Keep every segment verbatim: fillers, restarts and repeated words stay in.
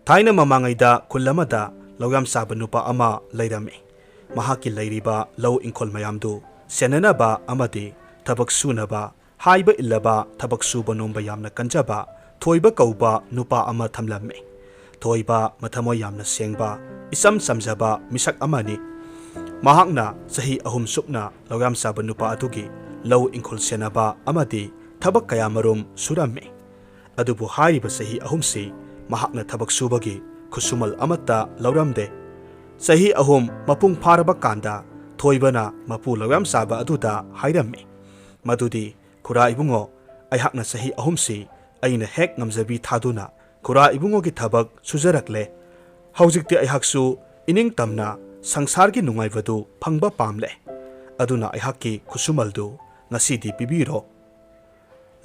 ꯊꯥꯏꯅ ꯃꯃꯥꯡꯉꯩꯗ ꯈꯨꯜ ꯑꯃꯗ ꯂꯧ ꯌꯥꯝ ꯆꯥꯕ ꯅꯨꯄꯥ ꯑꯃ ꯂꯩꯔꯝꯃꯤ꯫ ꯃꯍꯥꯛꯀꯤ ꯂꯩꯔꯤꯕ ꯂꯧ ꯏꯪꯈꯣꯜ ꯃꯌꯥꯝꯗꯨ ꯁꯦꯟꯅꯅꯕ ꯑꯃꯗꯤ ꯊꯕꯛ ꯁꯨꯅꯕ, ꯍꯥꯏꯕ ꯏꯜꯂꯕ, ꯊꯕꯛ ꯁꯨꯕ ꯅꯣꯝꯕ ꯌꯥꯝꯅ ꯀꯟꯖꯕ ꯊꯣꯏꯕ ꯀꯧꯕ ꯅꯨꯄꯥ ꯑꯃ ꯊꯝꯂꯝꯃꯤ꯫ ꯊꯣꯏꯕ ꯃꯊꯃꯣꯏ ꯌꯥꯝꯅ ꯁꯦꯡꯕ, ꯏꯆꯝ ꯆꯝꯖꯕ ꯃꯤꯁꯛ ꯑꯃꯅꯤ꯫ ꯃꯍꯥꯛꯅ ꯆꯍꯤ ꯑꯍꯨꯝ ꯆꯨꯞꯅ ꯂꯧ ꯌꯥꯝ ꯆꯥꯕ ꯅꯨꯄꯥ ꯑꯗꯨꯒꯤ ꯂꯧ ꯏꯪꯈꯣꯜ ꯁꯦꯟꯅꯕ ꯑꯃꯗꯤ ꯊꯕꯛ ꯀꯌꯥ ꯃꯔꯨꯝ ꯁꯨꯔꯝꯃꯤ꯫ ꯑꯗꯨꯕꯨ ꯍꯥꯏꯔꯤꯕ ꯆꯍꯤ ꯑꯍꯨꯝꯁꯤ ꯃꯍꯥꯛꯅ ꯊꯕꯛ ꯁꯨꯕꯒꯤ ꯈꯨꯠꯁꯨꯃꯜ ꯑꯃꯠꯇ ꯂꯧꯔꯝꯗꯦ꯫ ꯆꯍꯤ ꯑꯍꯨꯝ ꯃꯄꯨꯡ ꯐꯥꯔꯕ ꯀꯥꯟꯗ ꯊꯣꯏꯕꯅ ꯃꯄꯨ ꯂꯧ ꯌꯥꯝ ꯆꯥꯕ ꯑꯗꯨꯗ ꯍꯥꯏꯔꯝꯃꯤ, ꯃꯗꯨꯗꯤ, "ꯈꯨꯔꯥ ꯏꯕꯨꯡꯉꯣ, ꯑꯩꯍꯥꯛꯅ ꯆꯍꯤ ꯑꯍꯨꯝꯁꯤ ꯑꯩꯅ ꯍꯦꯛ ꯉꯝꯖꯕꯤ ꯊꯥꯗꯨꯅ ꯈꯨꯔꯥ ꯏꯕꯨꯡꯉꯣꯒꯤ ꯊꯕꯛ ꯁꯨꯖꯔꯛꯂꯦ꯫ ꯍꯧꯖꯤꯛꯇꯤ ꯑꯩꯍꯥꯛꯁꯨ ꯏꯅꯤꯡ ꯇꯝꯅ ꯁꯪꯁꯥꯔꯒꯤ ꯅꯨꯡꯉꯥꯏꯕꯗꯨ ꯐꯪꯕ ꯄꯥꯝꯂꯦ꯫ ꯑꯗꯨꯅ ꯑꯩꯍꯥꯛꯀꯤ ꯈꯨꯠꯁꯨꯃꯜꯗꯨ ꯉꯁꯤꯗꯤ ꯄꯤꯕꯤꯔꯣ"꯫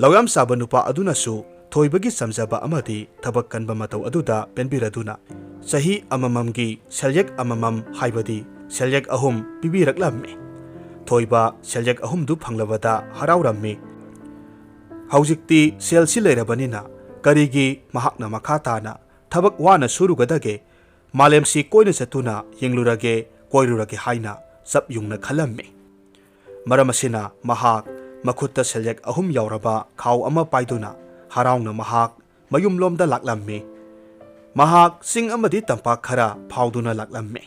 ꯂꯧ ꯌꯥꯝ ꯆꯥꯕ ꯅꯨꯄꯥ ꯑꯗꯨꯅꯁꯨ ꯊꯣꯏꯕꯒꯤ ꯆꯝꯖꯕ ꯑꯃꯗꯤ ꯊꯕꯛ ꯀꯟꯕ ꯃꯇꯧ ꯑꯗꯨꯗ ꯄꯦꯟꯕꯤꯔꯗꯨꯅ ꯆꯍꯤ ꯑꯃꯃꯝꯒꯤ ꯁꯦꯜꯌꯦꯛ ꯑꯃꯃꯝ, ꯍꯥꯏꯕꯗꯤ ꯁꯦꯜꯌꯦꯛ ꯑꯍꯨꯝ ꯄꯤꯕꯤꯔꯛꯂꯝꯃꯤ꯫ ꯊꯣꯏꯕ ꯁꯦꯜꯌꯦꯛ ꯑꯍꯨꯝꯗꯨ ꯐꯪꯂꯕꯗ ꯍꯔꯥꯎꯔꯝꯃꯤ꯫ ꯍꯧꯖꯤꯛꯇꯤ ꯁꯦꯜꯁꯤ ꯂꯩꯔꯕꯅꯤꯅ ꯀꯔꯤꯒꯤ ꯃꯍꯥꯛꯅ ꯃꯈꯥ ꯇꯥꯅ ꯊꯕꯛ ꯋꯥꯅ ꯁꯨꯔꯨꯒꯗꯒꯦ? ꯃꯥꯂꯦꯝꯁꯤ ꯀꯣꯏꯅ ꯆꯠꯇꯨꯅ ꯌꯦꯡꯂꯨꯔꯒꯦ, ꯀꯣꯏꯔꯨꯔꯒꯦ ꯍꯥꯏꯅ ꯆꯞ ꯌꯨꯡꯅ ꯈꯜꯂꯝꯃꯤ꯫ ꯃꯔꯝ ꯑꯁꯤꯅ ꯃꯍꯥꯛ ꯃꯈꯨꯠꯇ ꯁꯦꯜꯌꯦꯛ ꯑꯍꯨꯝ ꯌꯥꯎꯔꯕ ꯈꯥꯎ ꯑꯃ ꯄꯥꯏꯗꯨꯅ ꯍꯔꯥꯎꯅ ꯃꯍꯥꯛ ꯃꯌꯨꯝꯂꯣꯝꯗ ꯂꯥꯛꯂꯝꯃꯤ꯫ ꯃꯍꯥꯛ ꯆꯤꯡ ꯑꯃꯗꯤ ꯇꯝꯄꯥꯛ ꯈꯔ ꯐꯥꯎꯗꯨꯅ ꯂꯥꯛꯂꯝꯃꯤ꯫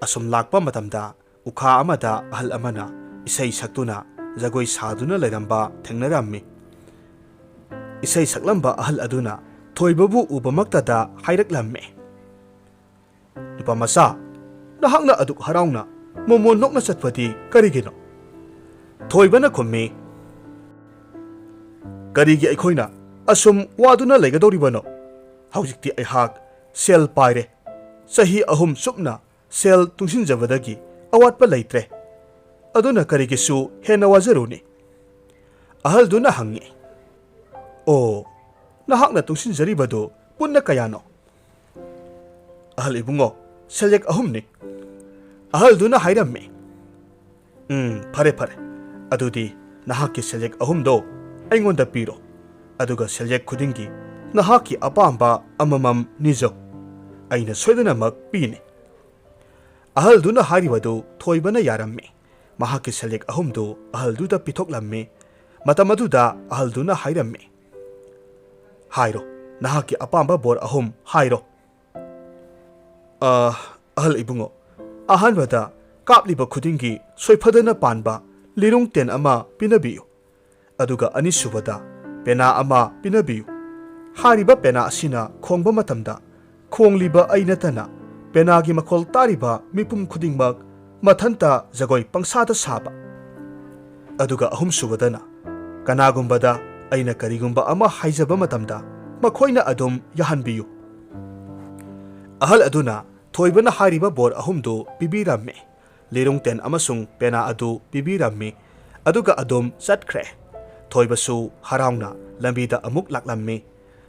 ꯑꯁꯨꯝ ꯂꯥꯛꯄ ꯃꯇꯝꯗ ꯎꯈꯥ ꯑꯃꯗ ꯑꯍꯜ ꯑꯃꯅ ꯏꯁꯩ ꯁꯛꯇꯨꯅ ꯖꯒꯣꯏ ꯁꯥꯗꯨꯅ ꯂꯩꯔꯝꯕ ꯊꯦꯡꯅꯔꯝꯃꯤ꯫ ꯏꯁꯩ ꯁꯛꯂꯝꯕ ꯑꯍꯜ ꯑꯗꯨꯅ ꯊꯣꯏꯕꯕꯨ ꯎꯕꯃꯛꯇꯗ ꯍꯥꯏꯔꯛꯂꯝꯃꯤ, "ꯅꯨꯄꯥ ꯃꯆꯥ, ꯅꯍꯥꯛꯅ ꯑꯗꯨꯛ ꯍꯔꯥꯎꯅ ꯃꯣꯃꯣꯟ ꯅꯣꯛꯅ ꯆꯠꯄꯗꯤ ꯀꯔꯤꯒꯤꯅꯣ?" ꯊꯣꯏꯕꯅ ꯈꯨꯝꯃꯤ, "ꯀꯔꯤꯒꯤ ꯑꯩꯈꯣꯏꯅ ꯑꯁꯨꯝ ꯋꯥꯗꯨꯅ ꯂꯩꯒꯗꯧꯔꯤꯕꯅꯣ? ꯍꯧꯖꯤꯛꯇꯤ ꯑꯩꯍꯥꯛ ꯁꯦꯜ ꯄꯥꯏꯔꯦ꯫ ꯆꯍꯤ ꯑꯍꯨꯝ ꯆꯨꯞꯅ ꯁꯦꯜ ꯇꯨꯡꯁꯤꯟꯖꯕꯗꯒꯤ ꯑꯋꯥꯠꯄ ꯂꯩꯇ꯭ꯔꯦ꯫ ꯑꯗꯨꯅ ꯀꯔꯤꯒꯤꯁꯨ ꯍꯦꯟꯅ ꯋꯥꯖꯔꯨꯅꯤ?" ꯑꯍꯜꯗꯨꯅ ꯍꯪꯉꯤ, "ꯑꯣ, ꯅꯍꯥꯛꯅ ꯇꯨꯡꯁꯤꯟꯖꯔꯤꯕꯗꯨ ꯄꯨꯟꯅ ꯀꯌꯥꯅꯣ?" "ꯑꯍꯜ ꯏꯕꯨꯡꯉꯣ, ꯁꯦꯜꯌꯦꯛ ꯑꯍꯨꯝꯅꯤ", ꯑꯍꯜꯗꯨꯅ ꯍꯥꯏꯔꯝꯃꯤ꯫ "ꯎꯝ, ꯐꯔꯦ ꯐꯔꯦ, ꯑꯗꯨꯗꯤ ꯅꯍꯥꯛꯀꯤ ꯁꯦꯜꯌꯦꯛ ꯑꯍꯨꯝꯗꯣ ꯑꯩꯉꯣꯟꯗ ꯄꯤꯔꯣ, ꯑꯗꯨꯒ ꯁꯦꯜꯌꯦꯛ ꯈꯨꯗꯤꯡꯒꯤ ꯅꯍꯥꯛꯀꯤ ꯑꯄꯥꯝꯕ ꯑꯃꯃꯝ ꯅꯤꯖꯧ꯫ ꯑꯩꯅ ꯁꯣꯏꯗꯅꯃꯛ ꯄꯤꯅꯤ꯫ ꯑꯍꯜꯗꯨꯅ ꯍꯥꯏꯔꯤꯕꯗꯨ ꯊꯣꯏꯕꯅ ꯌꯥꯔꯝꯃꯤ꯫ ꯃꯍꯥꯛꯀꯤ ꯁꯦꯜꯌꯦꯛ ꯑꯍꯨꯝꯗꯨ ꯑꯍꯜꯗꯨꯗ ꯄꯤꯊꯣꯛꯂꯝꯃꯤ꯫ ꯃꯇꯝ ꯑꯗꯨꯗ ꯑꯍꯜꯗꯨꯅ ꯍꯥꯏꯔꯝꯃꯤ, "ꯍꯥꯏꯔꯣ, ꯅꯍꯥꯛꯀꯤ ꯑꯄꯥꯝꯕ ꯕꯣꯔ ꯑꯍꯨꯝ ꯍꯥꯏꯔꯣ꯫" "ꯑ, ꯑꯍꯜ ꯏꯕꯨꯡꯉꯣ, ꯑꯍꯥꯟꯕꯗ ꯀꯥꯞꯂꯤꯕ ꯈꯨꯗꯤꯡꯒꯤ ꯁꯣꯏꯐꯗꯅ ꯄꯥꯟꯕ ꯂꯤꯔꯨꯡ ꯇꯦꯟ ꯑꯃ ꯄꯤꯅꯕꯤꯌꯨ꯫ ꯑꯗꯨꯒ ꯑꯅꯤꯁꯨꯕꯗ ꯄꯦꯅꯥ ꯑꯃ ꯄꯤꯅꯕꯤꯌꯨ꯫ ꯍꯥꯏꯔꯤꯕ ꯄꯦꯅꯥ ꯑꯁꯤꯅ ꯈꯣꯡꯕ ꯃꯇꯝꯗ ꯈꯣꯡꯂꯤꯕ ꯑꯩ ꯅꯠꯇꯅ ꯄꯦꯅꯥꯒꯤ ꯃꯈꯣꯜ ꯇꯥꯔꯤꯕ ꯃꯤꯄꯨꯝ ꯈꯨꯗꯤꯡꯃꯛ ꯃꯊꯟꯇ ꯖꯒꯣꯏ ꯄꯪꯁꯥꯗ ꯁꯥꯕ꯫ ꯑꯗꯨꯒ ꯑꯍꯨꯝꯁꯨꯕꯗꯅ ꯀꯅꯥꯒꯨꯝꯕꯗ ꯑꯩꯅ ꯀꯔꯤꯒꯨꯝꯕ ꯑꯃ ꯍꯥꯏꯖꯕ ꯃꯇꯝꯗ ꯃꯈꯣꯏꯅ ꯑꯗꯨꯝ ꯌꯥꯍꯟꯕꯤꯌꯨ꯫" ꯑꯍꯜ ꯑꯗꯨꯅ ꯊꯣꯏꯕꯅ ꯍꯥꯏꯔꯤꯕ ꯕꯣꯔ ꯑꯍꯨꯝꯗꯨ ꯄꯤꯕꯤꯔꯝꯃꯤ꯫ ꯂꯤꯔꯨꯡ ꯇꯦꯟ ꯑꯃꯁꯨꯡ ꯄꯦꯅꯥ ꯑꯗꯨ ꯄꯤꯕꯤꯔꯝꯃꯤ, ꯑꯗꯨꯒ ꯑꯗꯨꯝ ꯆꯠꯈ꯭ꯔꯦ꯫ ꯊꯣꯏꯕꯁꯨ ꯍꯔꯥꯎꯅ ꯂꯝꯕꯤꯗ ꯑꯃꯨꯛ ꯂꯥꯛꯂꯝꯃꯤ꯫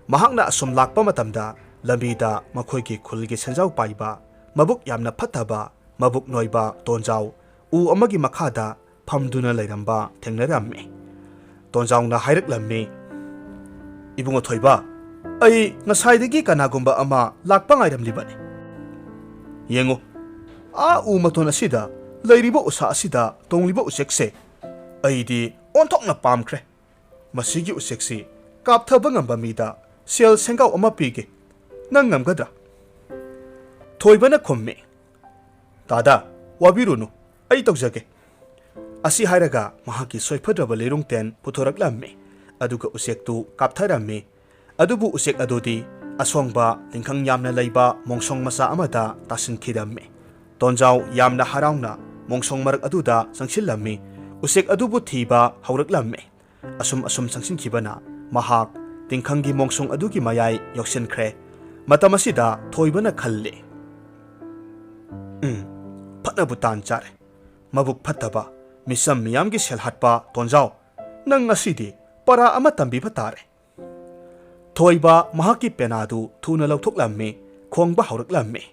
ꯃꯍꯥꯛꯅ ꯑꯁꯨꯝ ꯂꯥꯛꯄ ꯃꯇꯝꯗ ꯂꯝꯕꯤꯗ ꯃꯈꯣꯏꯒꯤ ꯈꯨꯜꯒꯤ ꯁꯦꯟꯖꯥꯎ ꯄꯥꯏꯕ, ꯃꯕꯨꯛ ꯌꯥꯝꯅ ꯐꯠꯇꯕ, ꯃꯕꯨꯛ ꯅꯣꯏꯕ ꯇꯣꯟꯖꯥꯎ ꯎ ꯑꯃꯒꯤ ꯃꯈꯥꯗ ꯐꯝꯗꯨꯅ ꯂꯩꯔꯝꯕ ꯊꯦꯡꯅꯔꯝꯃꯤ꯫ ꯇꯣꯟꯖꯥꯎꯅ ꯍꯥꯏꯔꯛꯂꯝꯃꯤ, "ꯏꯕꯨꯡꯉꯣ ꯊꯣꯏꯕ, ꯑꯩ ꯉꯁꯥꯏꯗꯒꯤ ꯀꯅꯥꯒꯨꯝꯕ ꯑꯃ ꯂꯥꯛꯄ ꯉꯥꯏꯔꯝꯂꯤꯕꯅꯤ꯫ ꯌꯦꯡꯉꯨ, ꯑꯥ ꯎ ꯃꯇꯣꯟ ꯑꯁꯤꯗ ꯂꯩꯔꯤꯕ ꯎꯁꯥ ꯑꯁꯤꯗ ꯇꯣꯡꯂꯤꯕ ꯎꯆꯦꯛꯁꯦ ꯑꯩꯗꯤ ꯑꯣꯟꯊꯣꯛꯅ ꯄꯥꯝꯈ꯭ꯔꯦ꯫ ꯃꯁꯤꯒꯤ ꯎꯆꯦꯛꯁꯤ ꯀꯥꯞꯊꯕ ꯉꯝꯕ ꯃꯤꯗ ꯁꯦꯜ ꯁꯦꯟꯒꯥꯎ ꯑꯃ ꯄꯤꯒꯦ꯫ ꯅꯪ ꯉꯝꯒꯗ꯭ꯔꯥ?" ꯊꯣꯏꯕꯅ ꯈꯨꯝꯃꯤ, "ꯗꯥꯗꯥ, ꯋꯥꯕꯤꯔꯨꯅꯨ, ꯑꯩ ꯇꯧꯖꯒꯦ꯫" ꯑꯁꯤ ꯍꯥꯏꯔꯒ ꯃꯍꯥꯛꯀꯤ ꯁꯣꯏꯐꯗ꯭ꯔꯕ ꯂꯤꯔꯨꯡ ꯇꯦꯟ ꯄꯨꯊꯣꯔꯛꯂꯝꯃꯤ꯫ ꯑꯗꯨꯒ ꯎꯆꯦꯛꯇꯨ ꯀꯥꯞꯊꯔꯝꯃꯤ꯫ ꯑꯗꯨꯕꯨ ꯎꯆꯦꯛ ꯑꯗꯨꯗꯤ ꯑꯁꯣꯡꯕ ꯇꯤꯡꯈꯪ ꯌꯥꯝꯅ ꯂꯩꯕ ꯃꯣꯡꯁꯣꯡ ꯃꯆꯥ ꯑꯃꯗ ꯇꯥꯁꯤꯟꯈꯤꯔꯝꯃꯤ꯫ ꯇꯣꯟꯖꯥꯎ ꯌꯥꯝꯅ ꯍꯔꯥꯎꯅ ꯃꯣꯡꯁꯣꯡ ꯃꯔꯛ ꯑꯗꯨꯗ ꯆꯪꯁꯤꯜꯂꯝꯃꯤ꯫ ꯎꯆꯦꯛ ꯑꯗꯨꯕꯨ ꯊꯤꯕ ꯍꯧꯔꯛꯂꯝꯃꯤ꯫ ꯑꯁꯨꯝ ꯑꯁꯨꯝ ꯆꯪꯁꯤꯟꯈꯤꯕꯅ ꯃꯍꯥꯛ ꯇꯤꯡꯈꯪꯒꯤ ꯃꯣꯡꯁꯣꯡ ꯑꯗꯨꯒꯤ ꯃꯌꯥꯏ ꯌꯧꯁꯤꯟꯈ꯭ꯔꯦ꯫ ꯃꯇꯝ ꯑꯁꯤꯗ ꯊꯣꯏꯕꯅ ꯈꯜꯂꯤ, "ꯎꯝ, ꯐꯠꯅꯕꯨ ꯇꯥꯟ ꯆꯥꯔꯦ꯫ ꯃꯕꯨꯛ ꯐꯠꯇꯕ, ꯃꯤꯆꯝ ꯃꯤꯌꯥꯝꯒꯤ ꯁꯦꯜ ꯍꯥꯠꯄ ꯇꯣꯟꯖꯥꯎ, ꯅꯪ ꯉꯁꯤꯗꯤ ꯄꯔꯥ ꯑꯃ ꯇꯝꯕꯤꯕ ꯇꯥꯔꯦ꯫" ꯊꯣꯏꯕ ꯃꯍꯥꯛꯀꯤ ꯄꯦꯅꯥꯗꯨ ꯊꯨꯅ ꯂꯧꯊꯣꯛꯂꯝꯃꯤ, ꯈꯣꯡꯕ ꯍꯧꯔꯛꯂꯝꯃꯤ꯫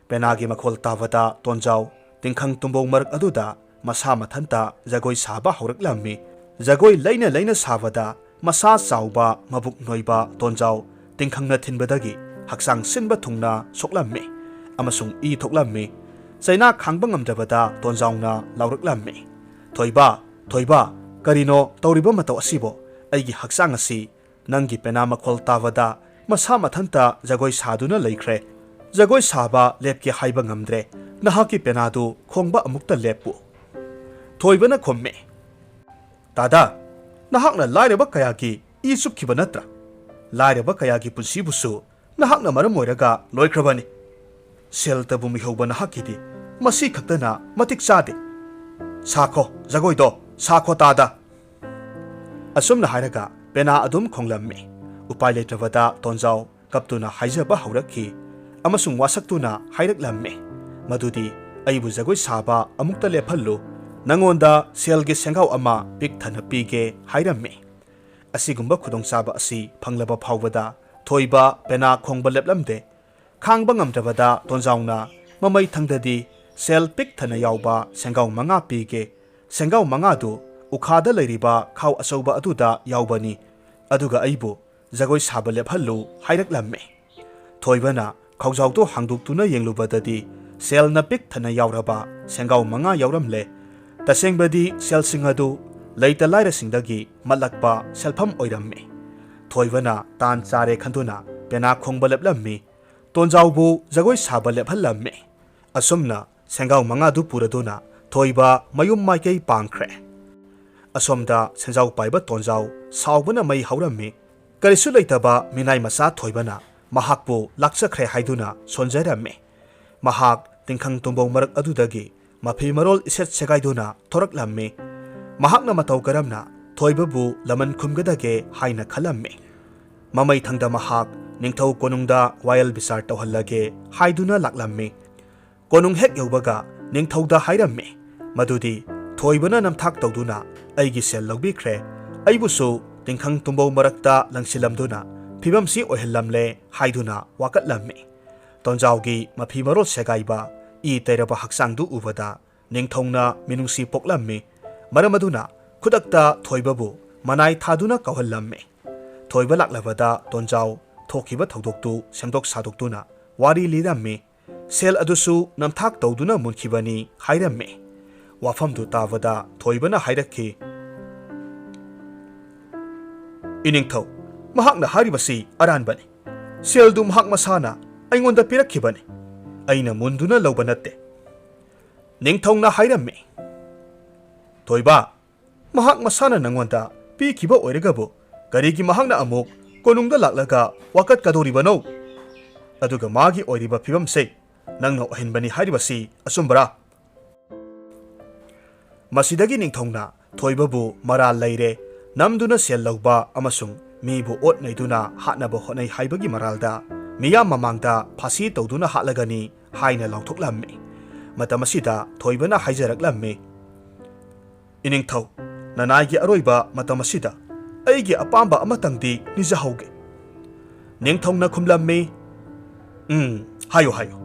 ꯄꯦꯅꯥꯒꯤ ꯃꯈꯣꯜ ꯇꯥꯕꯗ ꯇꯣꯟꯖꯥꯎ ꯇꯤꯡꯈꯪ ꯇꯨꯝꯕꯧ ꯃꯔꯛ ꯑꯗꯨꯗ ꯃꯁꯥ ꯃꯊꯟꯇ ꯖꯒꯣꯏ ꯁꯥꯕ ꯍꯧꯔꯛꯂꯝꯃꯤ꯫ ꯖꯒꯣꯏ ꯂꯩꯅ ꯂꯩꯅ ꯁꯥꯕꯗ ꯃꯁꯥ ꯆꯥꯎꯕ, ꯃꯕꯨꯛ ꯅꯣꯏꯕ ꯇꯣꯟꯖꯥꯎ ꯇꯤꯡꯈꯪꯅ ꯊꯤꯟꯕꯗꯒꯤ ꯍꯛꯆꯥꯡ ꯁꯤꯟꯕ ꯊꯨꯡꯅ ꯁꯣꯛꯂꯝꯃꯤ ꯑꯃꯁꯨꯡ ꯏ ꯊꯣꯛꯂꯝꯃꯤ꯫ ꯆꯩꯅꯥ ꯈꯥꯡꯕ ꯉꯝꯗ꯭ꯔꯕꯗ ꯇꯣꯟꯖꯥꯎꯅ ꯂꯥꯎꯔꯛꯂꯝꯃꯤ, "ꯊꯣꯏꯕ, ꯊꯣꯏꯕ, ꯀꯔꯤꯅꯣ ꯇꯧꯔꯤꯕ ꯃꯇꯧ ꯑꯁꯤꯕꯣ? ꯑꯩꯒꯤ ꯍꯛꯆꯥꯡ ꯑꯁꯤ ꯅꯪꯒꯤ ꯄꯦꯅꯥ ꯃꯈꯣꯜ ꯇꯥꯕꯗ ꯃꯁꯥ ꯃꯊꯟꯇ ꯖꯒꯣꯏ ꯁꯥꯗꯨꯅ ꯂꯩꯈ꯭ꯔꯦ꯫ ꯖꯒꯣꯏ ꯁꯥꯕ ꯂꯦꯞꯀꯦ ꯍꯥꯏꯕ ꯉꯝꯗ꯭ꯔꯦ꯫ ꯅꯍꯥꯛꯀꯤ ꯄꯦꯅꯥꯗꯨ ꯈꯣꯡꯕ ꯑꯃꯨꯛꯇ ꯂꯦꯞꯄꯨ꯫" ꯊꯣꯏꯕꯅ ꯈꯨꯝꯃꯤ, "ꯇꯥꯗꯥ, ꯅꯍꯥꯛꯅ ꯂꯥꯏꯔꯕ ꯀꯌꯥꯒꯤ ꯏ ꯆꯨꯞꯈꯤꯕ ꯅꯠꯇ꯭ꯔꯥ? ꯂꯥꯏꯔꯕ ꯀꯌꯥꯒꯤ ꯄꯨꯟꯁꯤꯕꯨꯁꯨ ꯅꯍꯥꯛꯅ ꯃꯔꯝ ꯑꯣꯏꯔꯒ ꯂꯣꯏꯈ꯭ꯔꯕꯅꯤ꯫ ꯁꯦꯜꯇꯕꯨ ꯃꯤꯍꯧꯕ ꯅꯍꯥꯛꯀꯤꯗꯤ ꯃꯁꯤ ꯈꯛꯇꯅ ꯃꯇꯤꯛ ꯆꯥꯗꯦ꯫ ꯁꯥꯈꯣ, ꯖꯒꯣꯏꯗꯣ ꯁꯥꯈꯣ ꯇꯥꯗꯥ꯫" ꯑꯁꯨꯝꯅ ꯍꯥꯏꯔꯒ ꯄꯦꯅꯥ ꯑꯗꯨꯝ ꯈꯣꯡꯂꯝꯃꯤ꯫ ꯎꯄꯥꯏ ꯂꯩꯇ꯭ꯔꯕꯗ ꯇꯣꯟꯖꯥꯎ ꯀꯞꯇꯨꯅ ꯍꯥꯏꯖꯕ ꯍꯧꯔꯛꯈꯤ ꯑꯃꯁꯨꯡ ꯋꯥꯁꯛꯇꯨꯅ ꯍꯥꯏꯔꯛꯂꯝꯃꯤ, ꯃꯗꯨꯗꯤ, "ꯑꯩꯕꯨ ꯖꯒꯣꯏ ꯁꯥꯕ ꯑꯃꯨꯛꯇ ꯂꯦꯞꯍꯜꯂꯨ, ꯅꯉꯣꯟꯗ ꯁꯦꯜꯒꯤ ꯁꯦꯡꯒꯥꯎ ꯑꯃ ꯄꯤꯛ ꯊꯟꯅ ꯄꯤꯒꯦ" ꯍꯥꯏꯔꯝꯃꯤ꯫ ꯑꯁꯤꯒꯨꯝꯕ ꯈꯨꯗꯣꯡꯆꯥꯕ ꯑꯁꯤ ꯐꯪꯂꯕ ꯐꯥꯎꯕꯗ ꯊꯣꯏꯕ ꯄꯦꯅꯥ ꯈꯣꯡꯕ ꯂꯦꯞꯂꯝꯗꯦ꯫ ꯈꯥꯡꯕ ꯉꯝꯗ꯭ꯔꯕꯗ ꯇꯣꯟꯖꯥꯎꯅ ꯃꯃꯩ ꯊꯪꯗꯗꯤ ꯁꯦꯜ ꯄꯤꯛ ꯊꯟꯅ ꯌꯥꯎꯕ ꯁꯦꯡꯒꯥꯎ ꯃꯉꯥ ꯄꯤꯒꯦ꯫ ꯁꯦꯡꯒꯥꯎ ꯃꯉꯥꯗꯨ ꯎꯈꯥꯗ ꯂꯩꯔꯤꯕ ꯈꯥꯎ ꯑꯆꯧꯕ ꯑꯗꯨꯗ ꯌꯥꯎꯕꯅꯤ꯫ ꯑꯗꯨꯒ ꯑꯩꯕꯨ ꯖꯒꯣꯏ ꯁꯥꯕ ꯂꯦꯞꯍꯜꯂꯨ ꯍꯥꯏꯔꯛꯂꯝꯃꯤ꯫ ꯊꯣꯏꯕꯅ ꯈꯥꯎꯖꯥꯎꯗꯨ ꯍꯥꯡꯗꯣꯛꯇꯨꯅ ꯌꯦꯡꯂꯨꯕꯗꯗꯤ ꯁꯦꯜꯅ ꯄꯤꯛ ꯊꯟꯅ ꯌꯥꯎꯔꯕ ꯁꯦꯡꯒꯥꯎ ꯃꯉꯥ ꯌꯥꯎꯔꯝꯂꯦ꯫ ꯇꯁꯦꯡꯕꯗꯤ ꯁꯦꯜꯁꯤꯡ ꯑꯗꯨ ꯂꯩꯇ ꯂꯥꯏꯔꯁꯤꯡꯗꯒꯤ ꯃꯠꯂꯛꯄ ꯁꯦꯜꯐꯝ ꯑꯣꯏꯔꯝꯃꯤ꯫ ꯊꯣꯏꯕꯅ ꯇꯥꯟ ꯆꯥꯔꯦ ꯈꯟꯗꯨꯅ ꯄꯦꯅꯥ ꯈꯣꯡꯕ ꯂꯦꯞꯂꯝꯃꯤ꯫ ꯇꯣꯟꯖꯥꯎꯕꯨ ꯖꯒꯣꯏ ꯁꯥꯕ ꯂꯦꯞꯍꯜꯂꯝꯃꯤ꯫ ꯑꯁꯨꯝꯅ ꯁꯦꯡꯒꯥꯎ ꯃꯉꯥꯗꯨ ꯄꯨꯔꯗꯨꯅ ꯊꯣꯏꯕ ꯃꯌꯨꯝ ꯃꯥꯏꯀꯩ ꯄꯥꯡꯈ꯭ꯔꯦ꯫ ꯑꯁꯣꯝꯗ ꯁꯦꯟꯖꯥꯎ ꯄꯥꯏꯕ ꯇꯣꯟꯖꯥꯎ ꯁꯥꯎꯕꯅ ꯃꯩ ꯍꯧꯔꯝꯃꯤ꯫ ꯀꯔꯤꯁꯨ ꯂꯩꯇꯕ ꯃꯤꯅꯥꯏ ꯃꯆꯥ ꯊꯣꯏꯕꯅ ꯃꯍꯥꯛꯄꯨ ꯂꯥꯛꯆꯈ꯭ꯔꯦ ꯍꯥꯏꯗꯨꯅ ꯁꯣꯟꯖꯔꯝꯃꯤ꯫ ꯃꯍꯥꯛ ꯇꯤꯡꯈꯪ ꯇꯨꯝꯕꯧ ꯃꯔꯛ ꯑꯗꯨꯗꯒꯤ ꯃꯐꯤ ꯃꯔꯣꯜ ꯏꯁꯦꯠ ꯁꯦꯒꯥꯏꯗꯨꯅ ꯊꯣꯔꯛꯂꯝꯃꯤ꯫ ꯃꯍꯥꯛꯅ ꯃꯇꯧ ꯀꯔꯝꯅ ꯊꯣꯏꯕꯕꯨ ꯂꯃꯟ ꯈꯨꯝꯒꯗꯒꯦ ꯍꯥꯏꯅ ꯈꯜꯂꯝꯃꯤ꯫ ꯃꯃꯩ ꯊꯪꯗ ꯃꯍꯥꯛ ꯅꯤꯡꯊꯧ ꯀꯣꯅꯨꯡꯗ ꯋꯥꯌꯦꯜ ꯕꯤꯆꯥꯔ ꯇꯧꯍꯜꯂꯒꯦ ꯍꯥꯏꯗꯨꯅ ꯂꯥꯛꯂꯝꯃꯤ꯫ ꯀꯣꯅꯨꯡ ꯍꯦꯛ ꯌꯧꯕꯒ ꯅꯤꯡꯊꯧꯗ ꯍꯥꯏꯔꯝꯃꯤ, ꯃꯗꯨꯗꯤ ꯊꯣꯏꯕꯅ ꯅꯝꯊꯥꯛ ꯇꯧꯗꯨꯅ ꯑꯩꯒꯤ ꯁꯦꯜ ꯂꯧꯕꯤꯈ꯭ꯔꯦ, ꯑꯩꯕꯨꯁꯨ ꯇꯤꯡꯈꯪ ꯇꯨꯝꯕꯧ ꯃꯔꯛꯇ ꯂꯪꯁꯤꯜꯂꯝꯗꯨꯅ ꯐꯤꯕꯝꯁꯤ ꯑꯣꯏꯍꯜꯂꯝꯂꯦ ꯍꯥꯏꯗꯨꯅ ꯋꯥꯀꯠꯂꯝꯃꯤ꯫ ꯇꯣꯟꯖꯥꯎꯒꯤ ꯃꯐꯤ ꯃꯔꯣꯜ ꯁꯦꯒꯥꯏꯕ, ꯏ ꯇꯩꯔꯕ ꯍꯛꯆꯥꯡꯗꯨ ꯎꯕꯗ ꯅꯤꯡꯊꯧꯅ ꯃꯤꯅꯨꯡꯁꯤ ꯄꯣꯛꯂꯝꯃꯤ꯫ ꯃꯔꯝ ꯑꯗꯨꯅ ꯈꯨꯗꯛꯇ ꯊꯣꯏꯕꯕꯨ ꯃꯅꯥꯏ ꯊꯥꯗꯨꯅ ꯀꯧꯍꯜꯂꯝꯃꯤ꯫ ꯊꯣꯏꯕ ꯂꯥꯛꯂꯕꯗ ꯇꯣꯟꯖꯥꯎ ꯊꯣꯛꯈꯤꯕ ꯊꯧꯗꯣꯛꯇꯨ ꯁꯦꯝꯗꯣꯛ ꯁꯥꯗꯣꯛꯇꯨꯅ ꯋꯥꯔꯤ ꯂꯤꯔꯝꯃꯤ꯫ ꯁꯦꯜ ꯑꯗꯨꯁꯨ ꯅꯝꯊꯥꯛ ꯇꯧꯗꯨꯅ ꯃꯨꯟꯈꯤꯕꯅꯤ ꯍꯥꯏꯔꯝꯃꯤ꯫ ꯋꯥꯐꯝꯗꯨ ꯇꯥꯕꯗ ꯊꯣꯏꯕꯅ ꯍꯥꯏꯔꯛꯈꯤ, "ꯏꯅꯤꯡꯊꯧ, ꯃꯍꯥꯛꯅ ꯍꯥꯏꯔꯤꯕꯁꯤ ꯑꯔꯥꯟꯕꯅꯤ꯫ ꯁꯦꯜꯗꯨ ꯃꯍꯥꯛ ꯃꯁꯥꯅ ꯑꯩꯉꯣꯟꯗ ꯄꯤꯔꯛꯈꯤꯕꯅꯤ꯫ ꯑꯩꯅ ꯃꯨꯟꯗꯨꯅ ꯂꯧꯕ ꯅꯠꯇꯦ꯫" ꯅꯤꯡꯊꯧꯅ ꯍꯥꯏꯔꯝꯃꯤ, "ꯊꯣꯏꯕ, ꯃꯍꯥꯛ ꯃꯁꯥꯅ ꯅꯪꯉꯣꯟꯗ ꯄꯤꯈꯤꯕ ꯑꯣꯏꯔꯒꯕꯨ ꯀꯔꯤꯒꯤ ꯃꯍꯥꯛꯅ ꯑꯃꯨꯛ ꯀꯣꯅꯨꯡꯗ ꯂꯥꯛꯂꯒ ꯋꯥꯀꯠꯀꯗꯧꯔꯤꯕꯅꯣ? ꯑꯗꯨꯒ ꯃꯥꯒꯤ ꯑꯣꯏꯔꯤꯕ ꯐꯤꯕꯝꯁꯦ ꯅꯪꯅ ꯑꯣꯏꯍꯟꯕꯅꯤ ꯍꯥꯏꯔꯤꯕꯁꯤ ꯑꯆꯨꯝꯕꯔꯥ?" ꯃꯁꯤꯗꯒꯤ ꯅꯤꯡꯊꯧꯅ ꯊꯣꯏꯕꯕꯨ ꯃꯔꯥꯜ ꯂꯩꯔꯦ, ꯅꯝꯗꯨꯅ ꯁꯦꯜ ꯂꯧꯕ ꯑꯃꯁꯨꯡ ꯃꯤꯕꯨ ꯑꯣꯠ ꯅꯩꯗꯨꯅ ꯍꯥꯠꯅꯕ ꯍꯣꯠꯅꯩ ꯍꯥꯏꯕꯒꯤ ꯃꯔꯥꯜꯗ ꯃꯤꯌꯥꯝ ꯃꯃꯥꯡꯗ ꯐꯥꯁꯤ ꯇꯧꯗꯨꯅ ꯍꯥꯠꯂꯒꯅꯤ ꯍꯥꯏꯅ ꯂꯥꯎꯊꯣꯛꯂꯝꯃꯤ꯫ ꯃꯇꯝ ꯑꯁꯤꯗ ꯊꯣꯏꯕꯅ ꯍꯥꯏꯖꯔꯛꯂꯝꯃꯤ, "ꯏꯅꯤꯡꯊꯧ, ꯅꯅꯥꯏꯒꯤ ꯑꯔꯣꯏꯕ ꯃꯇꯝ ꯑꯁꯤꯗ ꯑꯩꯒꯤ ꯑꯄꯥꯝꯕ ꯑꯃꯇꯪꯗꯤ ꯅꯤꯖꯍꯧꯒꯦ꯫" ꯅꯤꯡꯊꯧꯅ ꯈꯨꯝꯂꯝꯃꯤ, "ꯎꯝ, ꯍꯥꯏꯌꯨ, ꯍꯥꯏꯌꯨ꯫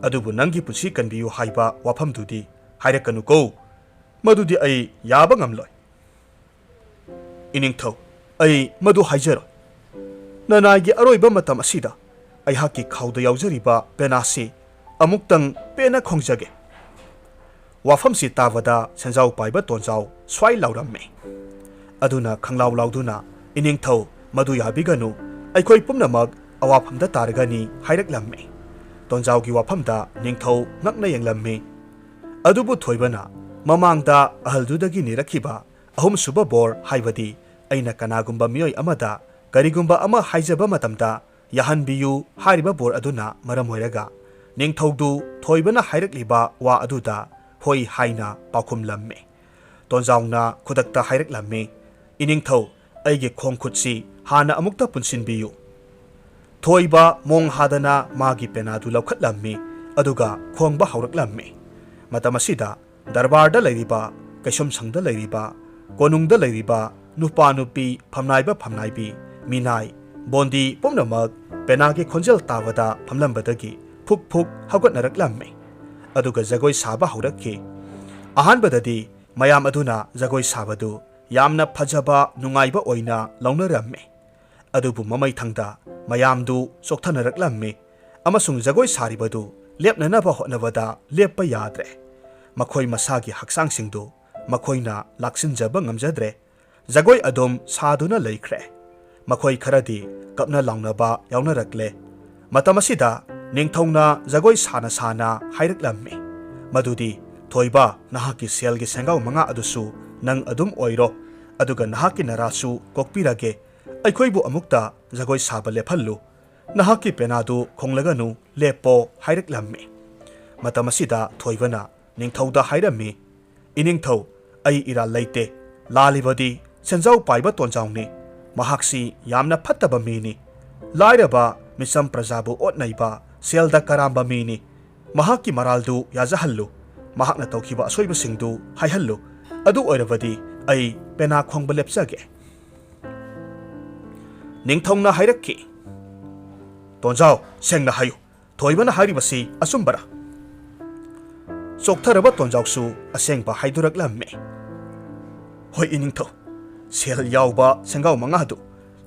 ꯑꯗꯨꯕꯨ ꯅꯪꯒꯤ ꯄꯨꯟꯁꯤ ꯀꯟꯕꯤꯌꯨ ꯍꯥꯏꯕ ꯋꯥꯐꯝꯗꯨꯗꯤ ꯍꯥꯏꯔꯛꯀꯅꯨꯀꯣ꯫ ꯃꯗꯨꯗꯤ ꯑꯩ ꯌꯥꯕ ꯉꯝꯂꯣꯏ꯫" "ꯏꯅꯤꯡꯊꯧ, ꯑꯩ ꯃꯗꯨ ꯍꯥꯏꯖꯔꯣꯏ꯫ ꯅꯅꯥꯏꯒꯤ ꯑꯔꯣꯏꯕ ꯃꯇꯝ ꯑꯁꯤꯗ ꯑꯩꯍꯥꯛꯀꯤ ꯈꯥꯎꯗ ꯌꯥꯎꯖꯔꯤꯕ ꯄꯦꯅꯥꯁꯤ ꯑꯃꯨꯛꯇꯪ ꯄꯦꯟꯅ ꯈꯣꯡꯖꯒꯦ꯫" ꯋꯥꯐꯝꯁꯤ ꯇꯥꯕꯗ ꯁꯦꯟꯖꯥꯎ ꯄꯥꯏꯕ ꯇꯣꯟꯖꯥꯎ ꯁ꯭ꯋꯥꯏ ꯂꯥꯎꯔꯝꯃꯤ꯫ ꯑꯗꯨꯅ ꯈꯪꯂꯥꯎ ꯂꯥꯎꯗꯨꯅ, "ꯏꯅꯤꯡꯊꯧ, ꯃꯗꯨ ꯌꯥꯕꯤꯒꯅꯨ, ꯑꯩꯈꯣꯏ ꯄꯨꯝꯅꯃꯛ ꯑꯋꯥꯐꯝꯗ ꯇꯥꯔꯒꯅꯤ" ꯍꯥꯏꯔꯛꯂꯝꯃꯤ꯫ ꯇꯣꯟꯖꯥꯎꯒꯤ ꯋꯥꯐꯝꯗ ꯅꯤꯡꯊꯧ ꯉꯛꯅ ꯌꯦꯡꯂꯝꯃꯤ꯫ ꯑꯗꯨꯕꯨ ꯊꯣꯏꯕꯅ ꯃꯃꯥꯡꯗ ꯑꯍꯜꯗꯨꯗꯒꯤ ꯅꯤꯔꯛꯈꯤꯕ ꯑꯍꯨꯝꯁꯨꯕ ꯕꯣꯔ, ꯍꯥꯏꯕꯗꯤ ꯑꯩꯅ ꯀꯅꯥꯒꯨꯝꯕ ꯃꯤꯑꯣꯏ ꯑꯃꯗ ꯀꯔꯤꯒꯨꯝꯕ ꯑꯃ ꯍꯥꯏꯖꯕ ꯃꯇꯝꯗ ꯌꯥꯍꯟꯕꯤꯌꯨ ꯍꯥꯏꯔꯤꯕ ꯕꯣꯔ ꯑꯗꯨꯅ ꯃꯔꯝ ꯑꯣꯏꯔꯒ ꯅꯤꯡꯊꯧꯗꯨ ꯊꯣꯏꯕꯅ ꯍꯥꯏꯔꯛꯂꯤꯕ ꯋꯥ ꯑꯗꯨꯗ ꯍꯣꯏ ꯍꯥꯏꯅ ꯄꯥꯎꯈꯨꯝꯂꯝꯃꯤ꯫ ꯇꯣꯟꯖꯥꯎꯅ ꯈꯨꯗꯛꯇ ꯍꯥꯏꯔꯛꯂꯝꯃꯤ, "ꯏꯅꯤꯡꯊꯧ, ꯑꯩꯒꯤ ꯈꯣꯡ ꯈꯨꯠꯁꯤ ꯍꯥꯟꯅ ꯑꯃꯨꯛꯇ ꯄꯨꯟꯁꯤꯟꯕꯤꯌꯨ꯫" ꯊꯣꯏꯕ ꯃꯣꯡ ꯍꯥꯗꯅ ꯃꯥꯒꯤ ꯄꯦꯅꯥꯗꯨ ꯂꯧꯈꯠꯂꯝꯃꯤ, ꯑꯗꯨꯒ ꯈꯣꯡꯕ ꯍꯧꯔꯛꯂꯝꯃꯤ꯫ ꯃꯇꯝ ꯑꯁꯤꯗ ꯗꯔꯕꯥꯔꯗ ꯂꯩꯔꯤꯕ, ꯀꯩꯁꯨꯝꯁꯪꯗ ꯂꯩꯔꯤꯕ, ꯀꯣꯅꯨꯡꯗ ꯂꯩꯔꯤꯕ ꯅꯨꯄꯥ ꯅꯨꯄꯤ, ꯐꯝꯅꯥꯏꯕ ꯐꯝꯅꯥꯏꯕꯤ, ꯃꯤꯅꯥꯏ, ꯕꯣꯟꯗꯤ ꯄꯨꯝꯅꯃꯛ ꯄꯦꯅꯥꯒꯤ ꯈꯣꯟꯖꯦꯜ ꯇꯥꯕꯗ ꯐꯝꯂꯝꯕꯗꯒꯤ ꯐꯨꯛ ꯐꯨꯛ ꯍꯧꯒꯠꯅꯔꯛꯂꯝꯃꯤ꯫ ꯑꯗꯨꯒ ꯖꯒꯣꯏ ꯁꯥꯕ ꯍꯧꯔꯛꯈꯤ꯫ ꯑꯍꯥꯟꯕꯗꯗꯤ ꯃꯌꯥꯝ ꯑꯗꯨꯅ ꯖꯒꯣꯏ ꯁꯥꯕꯗꯨ ꯌꯥꯝꯅ ꯐꯖꯕ, ꯅꯨꯡꯉꯥꯏꯕ ꯑꯣꯏꯅ ꯂꯧꯅꯔꯝꯃꯤ꯫ ꯑꯗꯨꯕꯨ ꯃꯃꯩꯊꯪꯗ ꯃꯌꯥꯝꯗꯨ ꯆꯣꯛꯊꯅꯔꯛꯂꯝꯃꯤ ꯑꯃꯁꯨꯡ ꯖꯒꯣꯏ ꯁꯥꯔꯤꯕꯗꯨ ꯂꯦꯞꯅꯅꯕ ꯍꯣꯠꯅꯕꯗ ꯂꯦꯞꯄ ꯌꯥꯗ꯭ꯔꯦ꯫ ꯃꯈꯣꯏ ꯃꯁꯥꯒꯤ ꯍꯛꯆꯥꯡꯁꯤꯡꯗꯨ ꯃꯈꯣꯏꯅ ꯂꯥꯛꯁꯤꯟꯖꯕ ꯉꯝꯖꯗ꯭ꯔꯦ꯫ ꯖꯒꯣꯏ ꯑꯗꯨꯝ ꯁꯥꯗꯨꯅ ꯂꯩꯈ꯭ꯔꯦ꯫ ꯃꯈꯣꯏ ꯈꯔꯗꯤ ꯀꯞꯅ ꯂꯥꯎꯅꯕ ꯌꯥꯎꯅꯔꯛꯂꯦ꯫ ꯃꯇꯝ ꯑꯁꯤꯗ ꯅꯤꯡꯊꯧꯅ ꯖꯒꯣꯏ ꯁꯥꯅ ꯁꯥꯅ ꯍꯥꯏꯔꯛꯂꯝꯃꯤ ꯃꯗꯨꯗꯤ, "ꯊꯣꯏꯕ, ꯅꯍꯥꯛꯀꯤ ꯁꯦꯜꯒꯤ ꯁꯦꯡꯒꯥꯎ ꯃꯉꯥ ꯑꯗꯨꯁꯨ ꯅꯪ ꯑꯗꯨꯝ ꯑꯣꯏꯔꯣ, ꯑꯗꯨꯒ ꯅꯍꯥꯛꯀꯤ ꯅꯔꯥꯁꯨ ꯀꯣꯛꯄꯤꯔꯒꯦ꯫ ꯑꯩꯈꯣꯏꯕꯨ ꯑꯃꯨꯛꯇ ꯖꯒꯣꯏ ꯁꯥꯕ ꯂꯦꯞꯍꯜꯂꯨ꯫ ꯅꯍꯥꯛꯀꯤ ꯄꯦꯅꯥꯗꯨ ꯈꯣꯡꯂꯒꯅꯨ, ꯂꯦꯞꯄꯣ" ꯍꯥꯏꯔꯛꯂꯝꯃꯤ꯫ ꯃꯇꯝ ꯑꯁꯤꯗ ꯊꯣꯏꯕꯅ ꯅꯤꯡꯊꯧꯗ ꯍꯥꯏꯔꯝꯃꯤ, "ꯏꯅꯤꯡꯊꯧ, ꯑꯩ ꯏꯔꯥꯜ ꯂꯩꯇꯦ꯫ ꯂꯥꯜꯂꯤꯕꯗꯤ ꯁꯦꯟꯖꯥꯎ ꯄꯥꯏꯕ ꯇꯣꯟꯖꯥꯎꯅꯤ꯫ ꯃꯍꯥꯛꯁꯤ ꯌꯥꯝꯅ ꯐꯠꯇꯕ ꯃꯤꯅꯤ꯫ ꯂꯥꯏꯔꯕ ꯃꯤꯆꯝ ꯄ꯭ꯔꯖꯥꯕꯨ ꯑꯣꯠ ꯅꯩꯕ, ꯁꯦꯜꯗ ꯀꯔꯥꯝꯕ ꯃꯤꯅꯤ꯫ ꯃꯍꯥꯛꯀꯤ ꯃꯔꯥꯜꯗꯨ ꯌꯥꯖꯍꯜꯂꯨ꯫ ꯃꯍꯥꯛꯅ ꯇꯧꯈꯤꯕ ꯑꯁꯣꯏꯕꯁꯤꯡꯗꯨ ꯍꯥꯏꯍꯜꯂꯨ꯫ ꯑꯗꯨ ꯑꯣꯏꯔꯕꯗꯤ ꯑꯩ ꯄꯦꯅꯥ ꯈꯣꯡꯕ ꯂꯦꯞꯆꯒꯦ꯫" ꯅꯤꯡꯊꯧꯅ ꯍꯥꯏꯔꯛꯈꯤ, "ꯇꯣꯟꯖꯥꯎ, ꯁꯦꯡꯅ ꯍꯥꯏꯌꯨ, ꯊꯣꯏꯕꯅ ꯍꯥꯏꯔꯤꯕꯁꯤ ꯑꯆꯨꯝꯕꯔꯥ?" ꯆꯣꯛꯊꯔꯕ ꯇꯣꯟꯖꯥꯎꯁꯨ ꯑꯁꯦꯡꯕ ꯍꯥꯏꯗꯣꯔꯛꯂꯝꯃꯤ꯫ "ꯍꯣꯏ ꯏꯅꯤꯡꯊꯧ, ꯁꯦꯜ ꯌꯥꯎꯕ ꯁꯦꯡꯒꯥꯎ ꯃꯉꯥꯗꯨ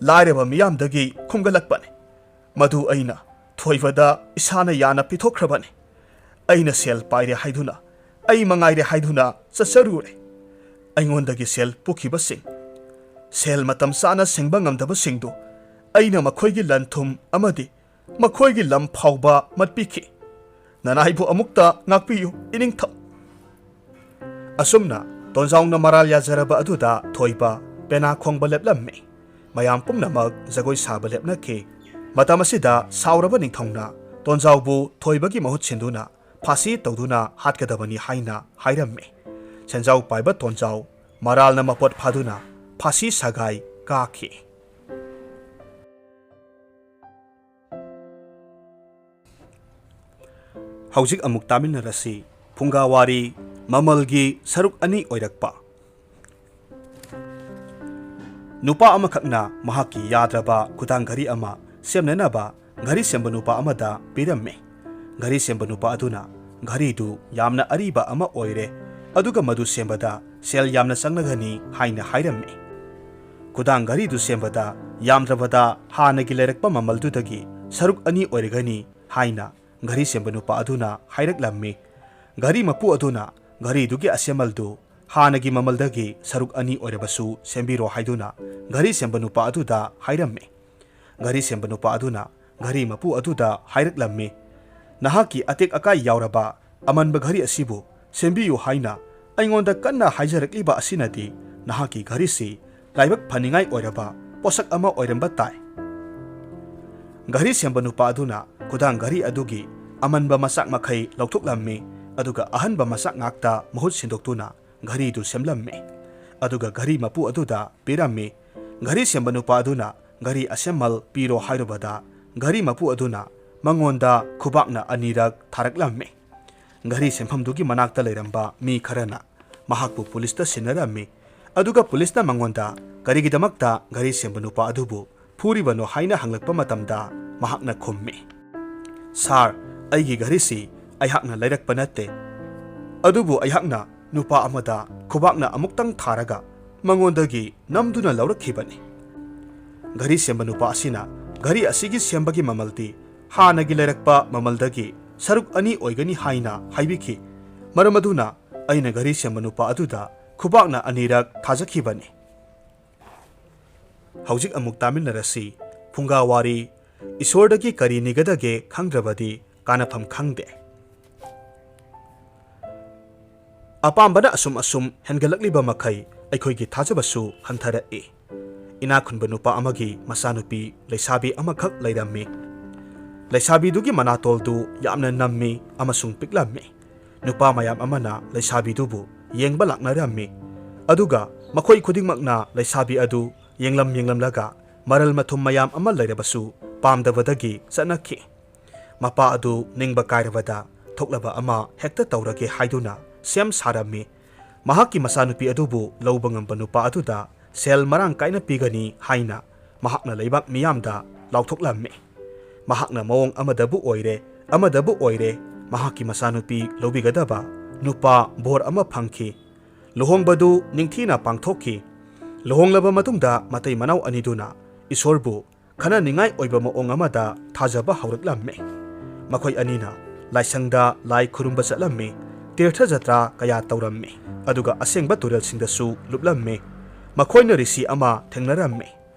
ꯂꯥꯏꯔꯕ ꯃꯤꯌꯥꯝꯗꯒꯤ ꯈꯣꯝꯒꯠꯂꯛꯄꯅꯤ꯫ ꯃꯗꯨ ꯑꯩꯅ ꯊꯣꯏꯕꯗ ꯏꯁꯥꯅ ꯌꯥꯅ ꯄꯤꯊꯣꯛꯈ꯭ꯔꯕꯅꯤ꯫ ꯑꯩꯅ ꯁꯦꯜ ꯄꯥꯏꯔꯦ ꯍꯥꯏꯗꯨꯅ, ꯑꯩ ꯃꯉꯥꯏꯔꯦ ꯍꯥꯏꯗꯨꯅ ꯆꯠꯆꯔꯨꯔꯦ꯫ ꯑꯩꯉꯣꯟꯗꯒꯤ ꯁꯦꯜ ꯄꯨꯈꯤꯕꯁꯤꯡ, ꯁꯦꯜ ꯃꯇꯝ ꯆꯥꯅ ꯁꯤꯡꯕ ꯉꯝꯗꯕꯁꯤꯡꯗꯨ ꯑꯩꯅ ꯃꯈꯣꯏꯒꯤ ꯂꯟ ꯊꯨꯝ ꯑꯃꯗꯤ ꯃꯈꯣꯏꯒꯤ ꯂꯝ ꯐꯥꯎꯕ ꯃꯠꯄꯤꯈꯤ꯫ ꯅꯅꯥꯏꯕꯨ ꯑꯃꯨꯛꯇ ꯉꯥꯛꯄꯤꯌꯨ, ꯏꯅꯤꯡꯊꯧ꯫" ꯑꯁꯨꯝꯅ ꯇꯣꯟꯖꯥꯎꯅ ꯃꯔꯥꯜ ꯌꯥꯖꯔꯕ ꯑꯗꯨꯗ ꯊꯣꯏꯕ ꯄꯦꯅꯥ ꯈꯣꯡꯕ ꯂꯦꯞꯂꯝꯃꯤ꯫ ꯃꯌꯥꯝ ꯄꯨꯝꯅꯃꯛ ꯖꯒꯣꯏ ꯁꯥꯕ ꯂꯦꯞꯅꯈꯤ꯫ ꯃꯇꯝ ꯑꯁꯤꯗ ꯁꯥꯎꯔꯕ ꯅꯤꯡꯊꯧꯅ ꯇꯣꯟꯖꯥꯎꯕꯨ ꯊꯣꯏꯕꯒꯤ ꯃꯍꯨꯠ ꯁꯤꯟꯗꯨꯅ ꯐꯥꯁꯤ ꯇꯧꯗꯨꯅ ꯍꯥꯠꯀꯗꯕꯅꯤ ꯍꯥꯏꯅ ꯍꯥꯏꯔꯝꯃꯤ꯫ ꯁꯦꯟꯖꯥꯎ ꯄꯥꯏꯕ ꯇꯣꯟꯖꯥꯎ ꯃꯔꯥꯜꯅ ꯃꯄꯣꯠ ꯐꯥꯗꯨꯅ ꯐꯥꯁꯤ ꯁꯒꯥꯏ ꯀꯥꯈꯤ꯫ ꯍꯧꯖꯤꯛ ꯑꯃꯨꯛ ꯇꯥꯃꯤꯟꯅꯔꯁꯤ꯫ ꯐꯨꯡꯒꯥꯋꯥꯔꯤ ꯃꯃꯜꯒꯤ ꯁꯔꯨꯛ ꯑꯅꯤ ꯑꯣꯏꯔꯛꯄ꯫ ꯅꯨꯄꯥ ꯑꯃꯈꯛꯅ ꯃꯍꯥꯛꯀꯤ ꯌꯥꯗ꯭ꯔꯕ ꯈꯨꯗꯥꯡ ꯘꯔꯤ ꯑꯃ ꯁꯦꯝꯅꯅꯕ ꯘꯔꯤ ꯁꯦꯝꯕ ꯅꯨꯄꯥ ꯑꯃꯗ ꯄꯤꯔꯝꯃꯤ꯫ ꯘꯔꯤ ꯁꯦꯝꯕ ꯅꯨꯄꯥ ꯑꯗꯨꯅ ꯘꯔꯤꯗꯨ ꯌꯥꯝꯅ ꯑꯔꯤꯕ ꯑꯃ ꯑꯣꯏꯔꯦ, ꯑꯗꯨꯒ ꯃꯗꯨ ꯁꯦꯝꯕꯗ ꯁꯦꯜ ꯌꯥꯝꯅ ꯆꯪꯂꯒꯅꯤ ꯍꯥꯏꯅ ꯍꯥꯏꯔꯝꯃꯤ꯫ ꯈꯨꯗꯥꯡ ꯘꯔꯤꯗꯨ ꯁꯦꯝꯕꯗ ꯌꯥꯝꯗ꯭ꯔꯕꯗ ꯍꯥꯟꯅꯒꯤ ꯂꯩꯔꯛꯄ ꯃꯃꯜꯗꯨꯗꯒꯤ ꯁꯔꯨꯛ ꯑꯅꯤ ꯑꯣꯏꯔꯒꯅꯤ ꯍꯥꯏꯅ ꯘꯔꯤ ꯁꯦꯝꯕ ꯅꯨꯄꯥ ꯑꯗꯨꯅ ꯍꯥꯏꯔꯛꯂꯝꯃꯤ꯫ ꯘꯔꯤ ꯃꯄꯨ ꯑꯗꯨꯅ ꯘꯔꯤꯗꯨꯒꯤ ꯑꯁꯦꯝꯃꯜꯗꯨ ꯍꯥꯟꯅꯒꯤ ꯃꯃꯜꯗꯒꯤ ꯁꯔꯨꯛ ꯑꯅꯤ ꯑꯣꯏꯔꯕꯁꯨ ꯁꯦꯝꯕꯤꯔꯣ ꯍꯥꯏꯗꯨꯅ ꯘꯔꯤ ꯁꯦꯝꯕ ꯅꯨꯄꯥ ꯑꯗꯨꯗ ꯍꯥꯏꯔꯝꯃꯤ꯫ ꯘꯔꯤ ꯁꯦꯝꯕ ꯅꯨꯄꯥ ꯑꯗꯨꯅ ꯘꯔꯤ ꯃꯄꯨ ꯑꯗꯨꯗ ꯍꯥꯏꯔꯛꯂꯝꯃꯤ, "ꯅꯍꯥꯛꯀꯤ ꯑꯇꯦꯛ ꯑꯀꯥꯏ ꯌꯥꯎꯔꯕ ꯑꯃꯟꯕ ꯘꯔꯤ ꯑꯁꯤꯕꯨ ꯁꯦꯝꯕꯤꯌꯨ ꯍꯥꯏꯅ ꯑꯩꯉꯣꯟꯗ ꯀꯟꯅ ꯍꯥꯏꯖꯔꯛꯂꯤꯕ ꯑꯁꯤꯅꯗꯤ ꯅꯍꯥꯛꯀꯤ ꯘꯔꯤꯁꯤ ꯂꯥꯏꯕꯛ ꯐꯅꯤꯡꯉꯥꯏ ꯑꯣꯏꯔꯕ ꯄꯣꯠꯁꯛ ꯑꯃ ꯑꯣꯏꯔꯝꯕ ꯇꯥꯏ"꯫ ꯘꯔꯤ ꯁꯦꯝꯕ ꯅꯨꯄꯥ ꯑꯗꯨꯅ ꯈꯨꯗꯥꯡ ꯘꯔꯤ ꯑꯗꯨꯒꯤ ꯑꯃꯟꯕ ꯃꯆꯥꯛ ꯃꯈꯩ ꯂꯧꯊꯣꯛꯂꯝꯃꯤ, ꯑꯗꯨꯒ ꯑꯍꯟꯕ ꯃꯆꯥꯛ ꯉꯥꯛꯇ ꯃꯍꯨꯠ ꯁꯤꯟꯗꯣꯛꯇꯨꯅ ꯘꯔꯤꯗꯨ ꯁꯦꯝꯂꯝꯃꯤ꯫ ꯑꯗꯨꯒ ꯘꯔꯤ ꯃꯄꯨ ꯑꯗꯨꯗ ꯄꯤꯔꯝꯃꯤ꯫ ꯘꯔꯤ ꯁꯦꯝꯕ ꯅꯨꯄꯥ ꯑꯗꯨꯅ ꯘꯔꯤ ꯑꯁꯦꯝꯃꯜ ꯄꯤꯔꯣ ꯍꯥꯏꯔꯨꯕꯗ, ꯘꯔꯤ ꯃꯄꯨ ꯑꯗꯨꯅ ꯃꯉꯣꯟꯗ ꯈꯨꯕꯥꯛꯅ ꯑꯅꯤꯔꯛ ꯊꯥꯔꯛꯂꯝꯃꯤ꯫ ꯘꯔꯤ ꯁꯦꯝꯐꯝꯗꯨꯒꯤ ꯃꯅꯥꯛꯇ ꯂꯩꯔꯝꯕ ꯃꯤ ꯈꯔꯅ ꯃꯍꯥꯛꯄꯨ ꯄꯨꯂꯤꯁꯇ ꯁꯤꯟꯅꯔꯝꯃꯤ꯫ ꯑꯗꯨꯒ ꯄꯨꯂꯤꯁꯅ ꯃꯉꯣꯟꯗ ꯀꯔꯤꯒꯤꯗꯃꯛꯇ ꯘꯔꯤ ꯁꯦꯝꯕ ꯅꯨꯄꯥ ꯑꯗꯨꯕꯨ ꯐꯨꯔꯤꯕꯅꯣ ꯍꯥꯏꯅ ꯍꯪꯂꯛꯄ ꯃꯇꯝꯗ, ꯃꯍꯥꯛꯅ ꯈꯨꯝꯃꯤ, "ꯁꯥꯔ, ꯑꯩꯒꯤ ꯘꯔꯤꯁꯤ ꯑꯩꯍꯥꯛꯅ ꯂꯩꯔꯛꯄ ꯅꯠꯇꯦ, ꯑꯗꯨꯕꯨ ꯑꯩꯍꯥꯛꯅ ꯅꯨꯄꯥ ꯑꯃꯗ ꯈꯨꯕꯥꯛꯅ ꯑꯃꯨꯛꯇꯪ ꯊꯥꯔꯒ ꯃꯉꯣꯟꯗꯒꯤ ꯅꯝꯗꯨꯅ ꯂꯧꯔꯛꯈꯤꯕꯅꯤ"꯫ ꯘꯔꯤ ꯁꯦꯝꯕ ꯅꯨꯄꯥ ꯑꯁꯤꯅ ꯘꯔꯤ ꯑꯁꯤꯒꯤ ꯁꯦꯝꯕꯒꯤ ꯃꯃꯜꯗꯤ ꯍꯥꯟꯅꯒꯤ ꯂꯩꯔꯛꯄ ꯃꯃꯜꯗꯒꯤ ꯁꯔꯨꯛ ꯑꯅꯤ ꯑꯣꯏꯒꯅꯤ ꯍꯥꯏꯅ ꯍꯥꯏꯕꯤꯈꯤ꯫ ꯃꯔꯝ ꯑꯗꯨꯅ ꯑꯩꯅ ꯘꯔꯤ ꯁꯦꯝꯕ ꯅꯨꯄꯥ ꯑꯗꯨꯗ ꯈꯨꯕꯥꯛꯅ ꯑꯅꯤꯔꯛ ꯊꯥꯖꯈꯤꯕꯅꯤ꯫ ꯍꯧꯖꯤꯛ ꯑꯃꯨꯛ ꯇꯥꯃꯤꯟꯅꯔꯁꯤ꯫ ꯐꯨꯡꯒꯥ ꯋꯥꯔꯤ, ꯏꯁꯣꯔꯗꯒꯤ ꯀꯔꯤ ꯅꯤꯒꯗꯒꯦ ꯈꯪꯗ꯭ꯔꯕꯗꯤ ꯀꯥꯟꯅꯐꯝ ꯈꯪꯗꯦ꯫ ꯑꯄꯥꯝꯕꯅ ꯑꯁꯨꯝ ꯑꯁꯨꯝ ꯍꯦꯟꯒꯠꯂꯛꯂꯤꯕ ꯃꯈꯩ ꯑꯩꯈꯣꯏꯒꯤ ꯊꯥꯖꯕꯁꯨ ꯍꯟꯊꯔꯛꯏ꯫ ꯏꯅꯥꯛ ꯈꯨꯟꯕ ꯅꯨꯄꯥ ꯑꯃꯒꯤ ꯃꯆꯥꯅꯨꯄꯤ ꯂꯩꯁꯥꯕꯤ ꯑꯃꯈꯛ ꯂꯩꯔꯝꯃꯤ꯫ ꯂꯩꯁꯥꯕꯤꯗꯨꯒꯤ ꯃꯅꯥꯇꯣꯜꯗꯨ ꯌꯥꯝꯅ ꯅꯝꯃꯤ ꯑꯃꯁꯨꯡ ꯄꯤꯛꯂꯝꯃꯤ꯫ ꯅꯨꯄꯥ ꯃꯌꯥꯝ ꯑꯃꯅ ꯂꯩꯁꯥꯕꯤꯗꯨꯕꯨ ꯌꯦꯡꯕ ꯂꯥꯛꯅꯔꯝꯃꯤ꯫ ꯑꯗꯨꯒ ꯃꯈꯣꯏ ꯈꯨꯗꯤꯡꯃꯛꯅ ꯂꯩꯁꯥꯕꯤ ꯑꯗꯨ ꯌꯦꯡꯂꯝ ꯌꯦꯡꯂꯝꯂꯒ ꯃꯔꯜ ꯃꯊꯨꯝ ꯃꯌꯥꯝ ꯑꯃ ꯂꯩꯔꯕꯁꯨ ꯄꯥꯝꯗꯕꯗꯒꯤ ꯆꯠꯅꯈꯤ꯫ ꯃꯄꯥ ꯑꯗꯨ ꯅꯤꯡꯕ ꯀꯥꯏꯔꯕꯗ ꯊꯣꯛꯂꯕ ꯑꯃ ꯍꯦꯛꯇ ꯇꯧꯔꯒꯦ ꯍꯥꯏꯗꯨꯅ ꯁꯦꯝ ꯁꯥꯔꯝꯃꯤ꯫ ꯃꯍꯥꯛꯀꯤ ꯃꯆꯥꯅꯨꯄꯤ ꯑꯗꯨꯕꯨ ꯂꯧꯕ ꯉꯝꯕ ꯅꯨꯄꯥ ꯑꯗꯨꯗ ꯁꯦꯜ ꯃꯔꯥꯡ ꯀꯥꯏꯅ ꯄꯤꯒꯅꯤ ꯍꯥꯏꯅ ꯃꯍꯥꯛꯅ ꯂꯩꯕꯥꯛ ꯃꯤꯌꯥꯝꯗ ꯂꯥꯎꯊꯣꯛꯂꯝꯃꯤ꯫ ꯃꯍꯥꯛꯅ ꯃꯑꯣꯡ ꯑꯃꯗꯕꯨ ꯑꯣꯏꯔꯦ, ꯑꯃꯗꯕꯨ ꯑꯣꯏꯔꯦ, ꯃꯍꯥꯛꯀꯤ ꯃꯆꯥꯅꯨꯄꯤ ꯂꯧꯕꯤꯒꯗꯕ ꯅꯨꯄꯥ ꯕꯣꯔ ꯑꯃ ꯐꯪꯈꯤ꯫ ꯂꯨꯍꯣꯡꯕꯗꯨ ꯅꯤꯡꯊꯤꯅ ꯄꯥꯡꯊꯣꯛꯈꯤ꯫ ꯂꯨꯍꯣꯡꯂꯕ ꯃꯇꯨꯡꯗ ꯃꯇꯩ ꯃꯅꯥꯎ ꯑꯅꯤꯗꯨꯅ ꯏꯁꯣꯔꯕꯨ ꯈꯟꯅꯅꯤꯡꯉꯥꯏ ꯑꯣꯏꯕ ꯃꯑꯣꯡ ꯑꯃꯗ ꯊꯥꯖꯕ ꯍꯧꯔꯛꯂꯝꯃꯤ꯫ ꯃꯈꯣꯏ ꯑꯅꯤꯅ ꯂꯥꯏꯁꯪꯗ ꯂꯥꯏ ꯈꯨꯔꯨꯝꯕ ꯆꯠꯂꯝꯃꯤ, ꯇꯤꯔꯊ ꯖꯇ꯭ꯔꯥ ꯀꯌꯥ ꯇꯧꯔꯝꯃꯤ, ꯑꯗꯨꯒ ꯑꯁꯦꯡꯕ ꯇꯨꯔꯦꯜꯁꯤꯡꯗꯁꯨ ꯂꯨꯞꯂꯝꯃꯤ꯫ ꯃꯈꯣꯏꯅ ꯔꯤꯁꯤ ꯑꯃ ꯊꯦꯡꯅꯔꯝꯃꯤ꯫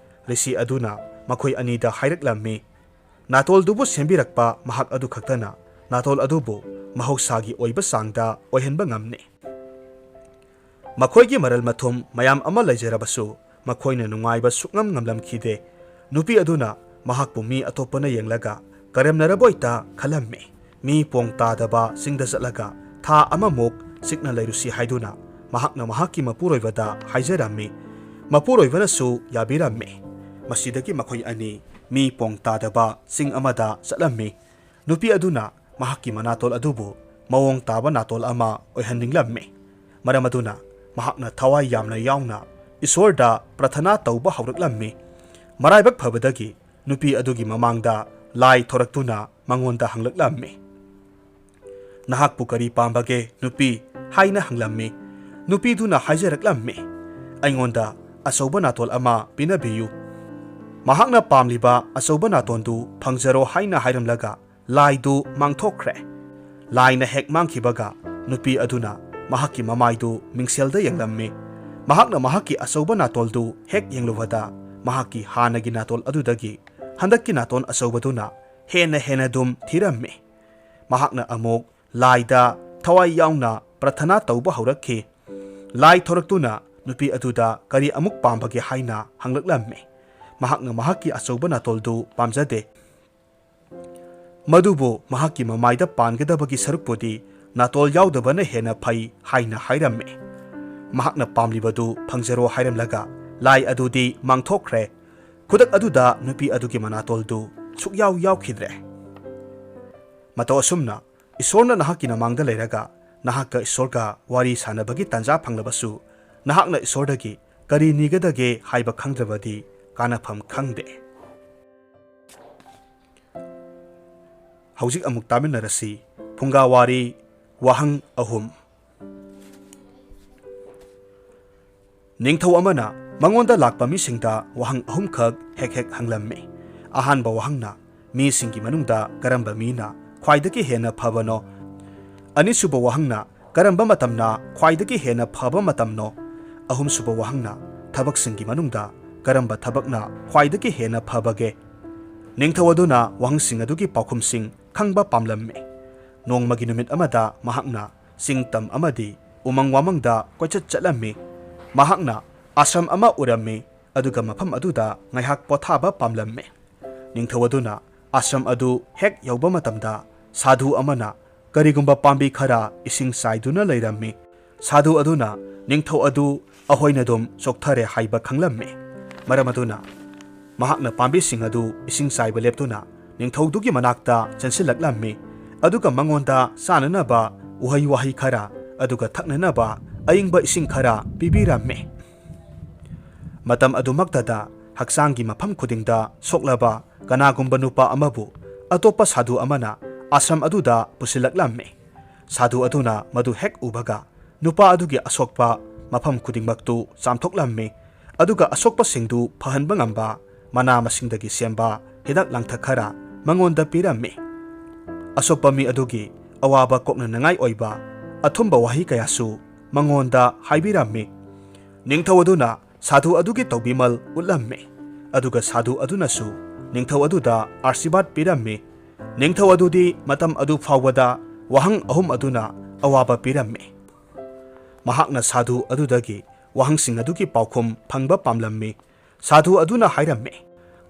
ꯔꯤꯁꯤ ꯑꯗꯨꯅ ꯃꯈꯣꯏ ꯑꯅꯤꯗ ꯍꯥꯏꯔꯛꯂꯝꯃꯤ, ꯅꯥꯇꯣꯜꯗꯨꯕꯨ ꯁꯦꯝꯕꯤꯔꯛꯄ ꯃꯍꯥꯛ ꯑꯗꯨ ꯈꯛꯇꯅ ꯅꯥꯇꯣꯜ ꯑꯗꯨꯕꯨ ꯃꯍꯧꯁꯥꯒꯤ ꯑꯣꯏꯕ ꯆꯥꯡꯗ ꯑꯣꯏꯍꯟꯕ ꯉꯝꯅꯤ꯫ ꯃꯈꯣꯏꯒꯤ ꯃꯔꯜ ꯃꯊꯨꯝ ꯃꯌꯥꯝ ꯑꯃ ꯂꯩꯖꯔꯕꯁꯨ, ꯃꯈꯣꯏꯅ ꯅꯨꯡꯉꯥꯏꯕ ꯁꯨꯛꯉꯝ ꯉꯝꯂꯝꯈꯤꯗꯦ꯫ ꯅꯨꯄꯤ ꯑꯗꯨꯅ ꯃꯍꯥꯛꯄꯨ ꯃꯤ ꯑꯇꯣꯞꯄꯅ ꯌꯦꯡꯂꯒ ꯀꯔꯦꯝꯅꯔꯕꯣꯏꯇ ꯈꯜꯂꯝꯃꯤ꯫ ꯃꯤ ꯄꯣꯡ ꯇꯥꯗꯕ ꯆꯤꯡꯗ ꯆꯠꯂꯒ ꯊꯥ ꯑꯃꯃꯨꯛ ꯆꯤꯛꯅ ꯂꯩꯔꯨꯁꯤ ꯍꯥꯏꯗꯨꯅ ꯃꯍꯥꯛꯅ ꯃꯍꯥꯛꯀꯤ ꯃꯄꯨꯔꯣꯏꯕꯗ ꯍꯥꯏꯖꯔꯝꯃꯤ꯫ ꯃꯄꯨꯔꯣꯏꯕꯅꯁꯨ ꯌꯥꯕꯤꯔꯝꯃꯤ꯫ ꯃꯁꯤꯗꯒꯤ ꯃꯈꯣꯏ ꯑꯅꯤ ꯃꯤ ꯄꯣꯡ ꯇꯥꯗꯕ ꯆꯤꯡ ꯑꯃꯗ ꯆꯠꯂꯝꯃꯤ꯫ ꯅꯨꯄꯤ ꯑꯗꯨꯅ ꯃꯍꯥꯛꯀꯤ ꯃꯅꯥꯇꯣꯜ ꯑꯗꯨꯕꯨ ꯃꯑꯣꯡ ꯇꯥꯕ ꯅꯥꯇꯣꯜ ꯑꯃ ꯑꯣꯏꯍꯟꯅꯤꯡꯂꯝꯃꯤ꯫ ꯃꯔꯝ ꯑꯗꯨꯅ ꯃꯍꯥꯛꯅ ꯊꯋꯥꯏ ꯌꯥꯝꯅ ꯌꯥꯎꯅ ꯏꯁꯣꯔꯗ ꯄ꯭ꯔꯊꯅꯥ ꯇꯧꯕ ꯍꯧꯔꯛꯂꯝꯃꯤ꯫ ꯃꯔꯥꯏꯕꯛ ꯐꯕꯗꯒꯤ ꯅꯨꯄꯤ ꯑꯗꯨꯒꯤ ꯃꯃꯥꯡꯗ ꯂꯥꯏ ꯊꯣꯔꯛꯇꯨꯅ ꯃꯉꯣꯟꯗ ꯍꯪꯂꯛꯂꯝꯃꯤ, "ꯅꯍꯥꯛꯄꯨ ꯀꯔꯤ ꯄꯥꯝꯕꯒꯦ, ꯅꯨꯄꯤ?" ꯍꯥꯏꯅ ꯍꯪꯂꯝꯃꯤ꯫ ꯅꯨꯄꯤꯗꯨꯅ ꯍꯥꯏꯖꯔꯛꯂꯝꯃꯤ, "ꯑꯩꯉꯣꯟꯗ ꯑꯆꯧꯕ ꯅꯥꯇꯣꯜ ꯑꯃ ꯄꯤꯅꯕꯤꯌꯨ꯫ ꯃꯍꯥꯛꯅ ꯄꯥꯝꯂꯤꯕ ꯑꯆꯧꯕ ꯅꯥꯇꯣꯟꯗꯨ ꯐꯪꯖꯔꯣ" ꯍꯥꯏꯅ ꯍꯥꯏꯔꯝꯂꯒ ꯂꯥꯏꯗꯨ ꯃꯥꯡꯊꯣꯛꯈ꯭ꯔꯦ꯫ ꯂꯥꯏꯅ ꯍꯦꯛ ꯃꯥꯡꯈꯤꯕꯒ ꯅꯨꯄꯤ ꯑꯗꯨꯅ ꯃꯍꯥꯛꯀꯤ ꯃꯃꯥꯏꯗꯨ ꯃꯤꯡꯁꯦꯜꯗ ꯌꯦꯡꯂꯝꯃꯤ꯫ ꯃꯍꯥꯛꯅ ꯃꯍꯥꯛꯀꯤ ꯑꯆꯧꯕ ꯅꯥꯇꯣꯜꯗꯨ ꯍꯦꯛ ꯌꯦꯡꯂꯨꯕꯗ ꯃꯍꯥꯛꯀꯤ ꯍꯥꯟꯅꯒꯤ ꯅꯥꯇꯣꯜ ꯑꯗꯨꯗꯒꯤ ꯍꯟꯗꯛꯀꯤ ꯅꯥꯇꯣꯟ ꯑꯆꯧꯕꯗꯨꯅ ꯍꯦꯟꯅ ꯍꯦꯟꯅ ꯑꯗꯨꯝ ꯊꯤꯔꯝꯃꯤ꯫ ꯃꯍꯥꯛꯅ ꯑꯃꯨꯛ ꯂꯥꯏꯗ ꯊꯋꯥꯏ ꯌꯥꯎꯅ ꯄ꯭ꯔꯊꯅꯥ ꯇꯧꯕ ꯍꯧꯔꯛꯈꯤ꯫ ꯂꯥꯏ ꯊꯣꯔꯛꯇꯨꯅ ꯅꯨꯄꯤ ꯑꯗꯨꯗ ꯀꯔꯤ ꯑꯃꯨꯛ ꯄꯥꯝꯕꯒꯦ ꯍꯥꯏꯅ ꯍꯪꯂꯛꯂꯝꯃꯤ꯫ ꯃꯍꯥꯛꯅ ꯃꯍꯥꯛꯀꯤ ꯑꯆꯧꯕ ꯅꯥꯇꯣꯜꯗꯨ ꯄꯥꯝꯖꯗꯦ꯫ ꯃꯗꯨꯕꯨ ꯃꯍꯥꯛꯀꯤ ꯃꯃꯥꯏꯗ ꯄꯥꯟꯒꯗꯕꯒꯤ ꯁꯔꯨꯛꯄꯨꯗꯤ ꯅꯥꯇꯣꯜ ꯌꯥꯎꯗꯕꯅ ꯍꯦꯟꯅ ꯐꯩ ꯍꯥꯏꯅ ꯍꯥꯏꯔꯝꯃꯤ꯫ ꯃꯍꯥꯛꯅ ꯄꯥꯝꯂꯤꯕꯗꯨ ꯐꯪꯖꯔꯣ ꯍꯥꯏꯔꯝꯂꯒ ꯂꯥꯏ ꯑꯗꯨꯗꯤ ꯃꯥꯡꯊꯣꯛꯈ꯭ꯔꯦ꯫ ꯈꯨꯗꯛ ꯑꯗꯨꯗ ꯅꯨꯄꯤ ꯑꯗꯨꯒꯤ ꯃꯅꯥꯇꯣꯜꯗꯨ ꯁꯨꯛꯌꯥꯎ ꯌꯥꯎꯈꯤꯗ꯭ꯔꯦ꯫ ꯃꯇꯧ ꯑꯁꯨꯝꯅ ꯏꯁꯣꯔꯅ ꯅꯍꯥꯛꯀꯤ ꯅꯃꯥꯡꯗ ꯂꯩꯔꯒ ꯅꯍꯥꯛꯀ ꯏꯁꯣꯔꯒ ꯋꯥꯔꯤ ꯁꯥꯟꯅꯕꯒꯤ ꯇꯥꯟꯖꯥ ꯐꯪꯂꯕꯁꯨ, ꯅꯍꯥꯛꯅ ꯏꯁꯣꯔꯗꯒꯤ ꯀꯔꯤ ꯅꯤꯒꯗꯒꯦ ꯍꯥꯏꯕ ꯈꯪꯗ꯭ꯔꯕꯗꯤ ꯀꯥꯟꯅꯐꯝ ꯈꯪꯗꯦ꯫ ꯍꯧꯖꯤꯛ ꯑꯃꯨꯛ ꯇꯥꯃꯤꯟꯅꯔꯁꯤ꯫ ꯐꯨꯡꯒꯥ ꯋꯥꯔꯤ, ꯋꯥꯍꯪ ꯑꯍꯨꯝ꯫ ꯅꯤꯡꯊꯧ ꯑꯃꯅ ꯃꯉꯣꯟꯗ ꯂꯥꯛꯄ ꯃꯤꯁꯤꯡꯗ ꯋꯥꯍꯪ ꯑꯍꯨꯝꯈꯛ ꯍꯦꯛ ꯍꯦꯛ ꯍꯪꯂꯝꯃꯤ꯫ ꯑꯍꯥꯟꯕ ꯋꯥꯍꯪꯅ, ꯃꯤꯁꯤꯡꯒꯤ ꯃꯅꯨꯡꯗ ꯀꯔꯝꯕ ꯃꯤꯅ ꯈ꯭ꯋꯥꯏꯗꯒꯤ ꯍꯦꯟꯅ ꯐꯕꯅꯣ? ꯑꯅꯤꯁꯨꯕ ꯋꯥꯍꯪꯅ, ꯀꯔꯝꯕ ꯃꯇꯝꯅ ꯈ꯭ꯋꯥꯏꯗꯒꯤ ꯍꯦꯟꯅ ꯐꯕ ꯃꯇꯝꯅꯣ? ꯑꯍꯨꯝꯁꯨꯕ ꯋꯥꯍꯪꯅ, ꯊꯕꯛꯁꯤꯡꯒꯤ ꯃꯅꯨꯡꯗ ꯀꯔꯝꯕ ꯊꯕꯛꯅ ꯈ꯭ꯋꯥꯏꯗꯒꯤ ꯍꯦꯟꯅ ꯐꯕꯒꯦ? ꯅꯤꯡꯊꯧ ꯑꯗꯨꯅ ꯋꯥꯍꯪꯁꯤꯡ ꯑꯗꯨꯒꯤ ꯄꯥꯎꯈꯨꯝꯁꯤꯡ ꯈꯪꯕ ꯄꯥꯝꯂꯝꯃꯤ꯫ ꯅꯣꯡꯃꯒꯤ ꯅꯨꯃꯤꯠ ꯑꯃꯗ ꯃꯍꯥꯛꯅ ꯆꯤꯡ ꯇꯝ ꯑꯃꯗꯤ ꯎꯃꯪ ꯋꯥꯃꯪꯗ ꯀꯣꯏꯆꯠ ꯆꯠꯂꯝꯃꯤ꯫ ꯃꯍꯥꯛꯅ ꯑꯥꯁ꯭ꯔꯝ ꯑꯃ ꯎꯔꯝꯃꯤ, ꯑꯗꯨꯒ ꯃꯐꯝ ꯑꯗꯨꯗ ꯉꯥꯏꯍꯥꯛ ꯄꯣꯊꯥꯕ ꯄꯥꯝꯂꯝꯃꯤ꯫ ꯅꯤꯡꯊꯧ ꯑꯗꯨꯅ ꯑꯥꯁ꯭ꯔꯝ ꯑꯗꯨ ꯍꯦꯛ ꯌꯧꯕ ꯃꯇꯝꯗ, ꯁꯥꯙꯨ ꯑꯃꯅ ꯀꯔꯤꯒꯨꯝꯕ ꯄꯥꯝꯕꯤ ꯈꯔ ꯏꯁꯤꯡ ꯆꯥꯏꯗꯨꯅ ꯂꯩꯔꯝꯃꯤ꯫ ꯁꯥꯙꯨ ꯑꯗꯨꯅ ꯅꯤꯡꯊꯧ ꯑꯗꯨ ꯑꯍꯣꯏꯅꯗꯨꯝ ꯆꯣꯛꯊꯔꯦ ꯍꯥꯏꯕ ꯈꯪꯂꯝꯃꯤ꯫ ꯃꯔꯝ ꯑꯗꯨꯅ ꯃꯍꯥꯛꯅ ꯄꯥꯝꯕꯤꯁꯤꯡ ꯑꯗꯨ ꯏꯁꯤꯡ ꯆꯥꯏꯕ ꯂꯦꯞꯇꯨꯅ ꯅꯤꯡꯊꯧꯗꯨꯒꯤ ꯃꯅꯥꯛꯇ ꯆꯦꯟꯁꯤꯜꯂꯛꯂꯝꯃꯤ, ꯑꯗꯨꯒ ꯃꯉꯣꯟꯗ ꯆꯥꯅꯅꯕ ꯎꯍꯩ ꯋꯥꯍꯩ ꯈꯔ, ꯑꯗꯨꯒ ꯊꯛꯅꯅꯕ ꯑꯏꯪꯕ ꯏꯁꯤꯡ ꯈꯔ ꯄꯤꯕꯤꯔꯝꯃꯤ꯫ ꯃꯇꯝ ꯑꯗꯨꯃꯛꯇꯗ ꯍꯛꯆꯥꯡꯒꯤ ꯃꯐꯝ ꯈꯨꯗꯤꯡꯗ ꯁꯣꯛꯂꯕ ꯀꯅꯥꯒꯨꯝꯕ ꯅꯨꯄꯥ ꯑꯃꯕꯨ ꯑꯇꯣꯞꯄ ꯁꯥꯙꯨ ꯑꯃꯅ ꯑꯥꯁ꯭ꯔꯝ ꯑꯗꯨꯗ ꯄꯨꯁꯤꯜꯂꯛꯂꯝꯃꯤ꯫ ꯁꯥꯙꯨ ꯑꯗꯨꯅ ꯃꯗꯨ ꯍꯦꯛ ꯎꯕꯒ, ꯅꯨꯄꯥ ꯑꯗꯨꯒꯤ ꯑꯁꯣꯛꯄ ꯃꯐꯝ ꯈꯨꯗꯤꯡꯃꯛꯇꯨ ꯆꯥꯝꯊꯣꯛꯂꯝꯃꯤ, ꯑꯗꯨꯒ ꯑꯁꯣꯛꯄꯁꯤꯡꯗꯨ ꯐꯍꯟꯕ ꯉꯝꯕ ꯃꯅꯥ ꯃꯁꯤꯡꯗꯒꯤ ꯁꯦꯝꯕ ꯍꯤꯗꯥꯛ ꯂꯥꯡꯊꯛ ꯈꯔ ꯃꯉꯣꯟꯗ ꯄꯤꯔꯝꯃꯤ꯫ ꯑꯁꯣꯛꯄ ꯃꯤ ꯑꯗꯨꯒꯤ ꯑꯋꯥꯕ ꯀꯣꯛꯅꯅꯉꯥꯏ ꯑꯣꯏꯕ ꯑꯊꯨꯝꯕ ꯋꯥꯍꯩ ꯀꯌꯥꯁꯨ ꯃꯉꯣꯟꯗ ꯍꯥꯏꯕꯤꯔꯝꯃꯤ꯫ ꯅꯤꯡꯊꯧ ꯑꯗꯨꯅ ꯁꯥꯙꯨ ꯑꯗꯨꯒꯤ ꯇꯧꯕꯤꯃꯜ ꯎꯠꯂꯝꯃꯤ, ꯑꯗꯨꯒ ꯁꯥꯙꯨ ꯑꯗꯨꯅꯁꯨ ꯅꯤꯡꯊꯧ ꯑꯗꯨꯗ ꯑꯥꯁꯤꯔꯕꯥꯗ ꯄꯤꯔꯝꯃꯤ꯫ ꯅꯤꯡꯊꯧ ꯑꯗꯨꯗꯤ ꯃꯇꯝ ꯑꯗꯨ ꯐꯥꯎꯕꯗ ꯋꯥꯍꯪ ꯑꯍꯨꯝ ꯑꯗꯨꯅ ꯑꯋꯥꯕ ꯄꯤꯔꯝꯃꯤ꯫ ꯃꯍꯥꯛꯅ ꯁꯥꯙꯨ ꯑꯗꯨꯗꯒꯤ ꯋꯥꯍꯪꯁꯤꯡ ꯑꯗꯨꯒꯤ ꯄꯥꯎꯈꯨꯝ ꯐꯪꯕ ꯄꯥꯝꯂꯝꯃꯤ꯫ ꯁꯥꯙꯨ ꯑꯗꯨꯅ ꯍꯥꯏꯔꯝꯃꯤ,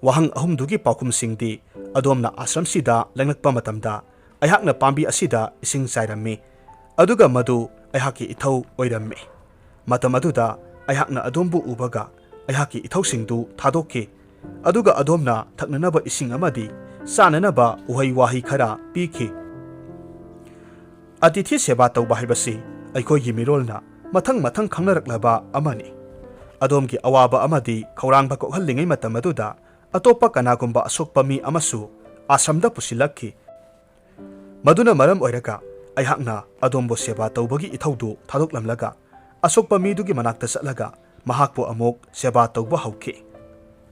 "ꯋꯥꯍꯪ ꯑꯍꯨꯝꯗꯨꯒꯤ ꯄꯥꯎꯈꯨꯝꯁꯤꯡꯗꯤ ꯑꯗꯣꯝꯅ ꯑꯥꯁ꯭ꯔꯝꯁꯤꯗ ꯂꯦꯡꯂꯛꯄ ꯃꯇꯝꯗ ꯑꯩꯍꯥꯛꯅ ꯄꯥꯝꯕꯤ ꯑꯁꯤꯗ ꯏꯁꯤꯡ ꯆꯥꯏꯔꯝꯃꯤ, ꯑꯗꯨꯒ ꯃꯗꯨ ꯑꯩꯍꯥꯛꯀꯤ ꯏꯊꯧ ꯑꯣꯏꯔꯝꯃꯤ꯫ ꯃꯇꯝ ꯑꯗꯨꯗ ꯑꯩꯍꯥꯛꯅ ꯑꯗꯣꯝꯕꯨ ꯎꯕꯒ ꯑꯩꯍꯥꯛꯀꯤ ꯏꯊꯧꯁꯤꯡꯗꯨ ꯊꯥꯗꯣꯛꯈꯤ, ꯑꯗꯨꯒ ꯑꯗꯣꯝꯅ ꯊꯛꯅꯅꯕ ꯏꯁꯤꯡ ꯑꯃꯗꯤ ꯆꯥꯅꯅꯕ ꯎꯍꯩ ꯋꯥꯍꯩ ꯈꯔ ꯄꯤꯈꯤ꯫" ꯑꯇꯤꯊꯤ ꯁꯦꯕꯥ ꯇꯧꯕ ꯍꯥꯏꯕꯁꯤ ꯑꯩꯈꯣꯏꯒꯤ ꯃꯤꯔꯣꯜꯅ ꯃꯊꯪ ꯃꯊꯪ ꯈꯪꯅꯔꯛꯂꯕ ꯑꯃꯅꯤ꯫ ꯑꯗꯣꯝꯒꯤ ꯑꯋꯥꯕ ꯑꯃꯗꯤ ꯈꯧꯔꯥꯡꯕ ꯀꯣꯛꯍꯜꯂꯤꯉꯩ ꯃꯇꯝ ꯑꯗꯨꯗ ꯑꯇꯣꯞꯄ ꯀꯅꯥꯒꯨꯝꯕ ꯑꯁꯣꯛꯄ ꯃꯤ ꯑꯃꯁꯨ ꯑꯥꯁ꯭ꯔꯝꯗ ꯄꯨꯁꯤꯜꯂꯛꯈꯤ꯫ ꯃꯗꯨꯅ ꯃꯔꯝ ꯑꯣꯏꯔꯒ ꯑꯩꯍꯥꯛꯅ ꯑꯗꯣꯝꯕꯨ ꯁꯦꯕꯥ ꯇꯧꯕꯒꯤ ꯏꯊꯧꯗꯨ ꯊꯥꯗꯣꯛꯂꯝꯂꯒ ꯑꯁꯣꯛꯄ ꯃꯤꯗꯨꯒꯤ ꯃꯅꯥꯛꯇ ꯆꯠꯂꯒ ꯃꯍꯥꯛꯄꯨ ꯑꯃꯨꯛ ꯁꯦꯕꯥ ꯇꯧꯕ ꯍꯧꯈꯤ꯫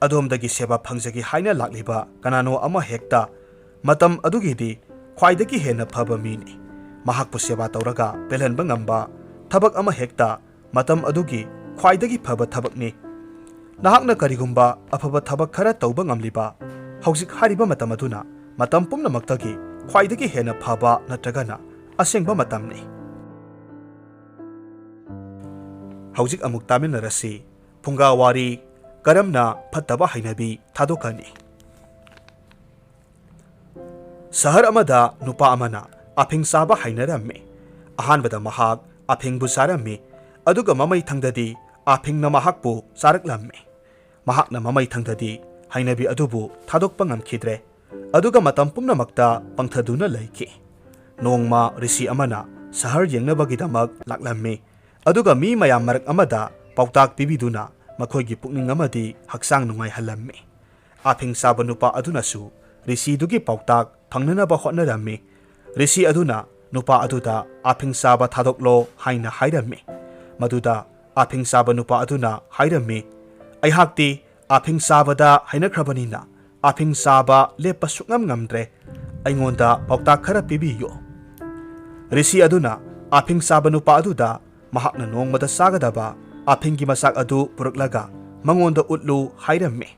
ꯑꯗꯣꯝꯗꯒꯤ ꯁꯦꯕꯥ ꯐꯪꯖꯒꯦ ꯍꯥꯏꯅ ꯂꯥꯛꯂꯤꯕ ꯀꯅꯥꯅꯣ ꯑꯃ ꯍꯦꯛꯇ ꯃꯇꯝ ꯑꯗꯨꯒꯤꯗꯤ ꯈ꯭ꯋꯥꯏꯗꯒꯤ ꯍꯦꯟꯅ ꯐꯕ ꯃꯤꯅꯤ꯫ ꯃꯍꯥꯛꯄꯨ ꯁꯦꯕꯥ ꯇꯧꯔꯒ ꯄꯦꯜꯍꯟꯕ ꯉꯝꯕ ꯊꯕꯛ ꯑꯃ ꯍꯦꯛꯇ ꯃꯇꯝ ꯑꯗꯨꯒꯤ ꯈ꯭ꯋꯥꯏꯗꯒꯤ ꯐꯕ ꯊꯕꯛꯅꯤ꯫ ꯅꯍꯥꯛꯅ ꯀꯔꯤꯒꯨꯝꯕ ꯑꯐꯕ ꯊꯕꯛ ꯈꯔ ꯇꯧꯕ ꯉꯝꯂꯤꯕ ꯍꯧꯖꯤꯛ ꯍꯥꯏꯔꯤꯕ ꯃꯇꯝ ꯑꯗꯨꯅ ꯃꯇꯝ ꯄꯨꯝꯅꯃꯛꯇꯒꯤ ꯈ꯭ꯋꯥꯏꯗꯒꯤ ꯍꯦꯟꯅ ꯐꯕ ꯅꯠꯇ꯭ꯔꯒꯅ ꯑꯁꯦꯡꯕ ꯃꯇꯝꯅꯤ꯫ ꯍꯧꯖꯤꯛ ꯑꯃꯨꯛ ꯇꯥꯃꯤꯟꯅꯔꯁꯤ꯫ ꯐꯨꯡꯒꯥ ꯋꯥꯔꯤ: ꯀꯔꯝꯅ ꯐꯠꯇꯕ ꯍꯩꯅꯕꯤ ꯊꯥꯗꯣꯛꯀꯅꯤ? ꯁꯍꯔ ꯑꯃꯗ ꯅꯨꯄꯥ ꯑꯃꯅ ꯑꯐꯤꯡ ꯆꯥꯕ ꯍꯩꯅꯔꯝꯃꯤ꯫ ꯑꯍꯥꯟꯕꯗ ꯃꯍꯥꯛ ꯑꯐꯤꯡꯕꯨ ꯆꯥꯔꯝꯃꯤ, ꯑꯗꯨꯒ ꯃꯃꯩ ꯊꯪꯗꯗꯤ ꯑꯐꯤꯡꯅ ꯃꯍꯥꯛꯄꯨ ꯆꯥꯔꯛꯂꯝꯃꯤ꯫ ꯃꯍꯥꯛꯅ ꯃꯃꯩ ꯊꯪꯗꯗꯤ ꯍꯩꯅꯕꯤ ꯑꯗꯨꯕꯨ ꯊꯥꯗꯣꯛꯄ ꯉꯝꯈꯤꯗ꯭ꯔꯦ, ꯑꯗꯨꯒ ꯃꯇꯝ ꯄꯨꯝꯅꯃꯛꯇ ꯄꯪꯊꯗꯨꯅ ꯂꯩꯈꯤ꯫ ꯅꯣꯡꯃ ꯔꯤꯁꯤ ꯑꯃꯅ ꯁꯍꯔ ꯌꯦꯡꯅꯕꯒꯤꯗꯃꯛ ꯂꯥꯛꯂꯝꯃꯤ, ꯑꯗꯨꯒ ꯃꯤ ꯃꯌꯥꯝ ꯃꯔꯛ ꯑꯃꯗ ꯄꯥꯎꯇꯥꯛ ꯄꯤꯕꯤꯗꯨꯅ ꯃꯈꯣꯏꯒꯤ ꯄꯨꯛꯅꯤꯡ ꯑꯃꯗꯤ ꯍꯛꯆꯥꯡ ꯅꯨꯡꯉꯥꯏꯍꯜꯂꯝꯃꯤ꯫ ꯑꯐꯤꯡ ꯆꯥꯕ ꯅꯨꯄꯥ ꯑꯗꯨꯅꯁꯨ ꯔꯤꯁꯤꯗꯨꯒꯤ ꯄꯥꯎꯇꯥꯛ ꯐꯪꯅꯅꯕ ꯍꯣꯠꯅꯔꯝꯃꯤ꯫ ꯔꯤꯁꯤ ꯑꯗꯨꯅ ꯅꯨꯄꯥ ꯑꯗꯨꯗ "ꯑꯐꯤꯡ ꯆꯥꯕ ꯊꯥꯗꯣꯛꯂꯣ" ꯍꯥꯏꯅ ꯍꯥꯏꯔꯝꯃꯤ꯫ ꯃꯗꯨꯗ ꯑꯐꯤꯡ ꯆꯥꯕ ꯅꯨꯄꯥ ꯑꯗꯨꯅ ꯍꯥꯏꯔꯝꯃꯤ, "ꯑꯩꯍꯥꯛꯇꯤ ꯑꯐꯤꯡ ꯆꯥꯕꯗ ꯍꯩꯅꯈ꯭ꯔꯕꯅꯤꯅ ꯑꯐꯤꯡ ꯆꯥꯕ ꯂꯦꯞꯄ ꯁꯨꯛꯉꯝ ꯉꯝꯗ꯭ꯔꯦ꯫ ꯑꯩꯉꯣꯟꯗ ꯄꯥꯎꯇꯥꯛ ꯈꯔ ꯄꯤꯕꯤꯌꯨ"꯫ ꯔꯤꯁꯤ ꯑꯗꯨꯅ ꯑꯐꯤꯡ ꯆꯥꯕ ꯅꯨꯄꯥ ꯑꯗꯨꯗ ꯃꯍꯥꯛꯅ ꯅꯣꯡꯃꯗ ꯆꯥꯒꯗꯕ ꯑꯐꯤꯡꯒꯤ ꯃꯆꯥꯛ ꯑꯗꯨ ꯄꯨꯔꯛꯂꯒ ꯃꯉꯣꯟꯗ ꯎꯠꯂꯨ ꯍꯥꯏꯔꯝꯃꯤ꯫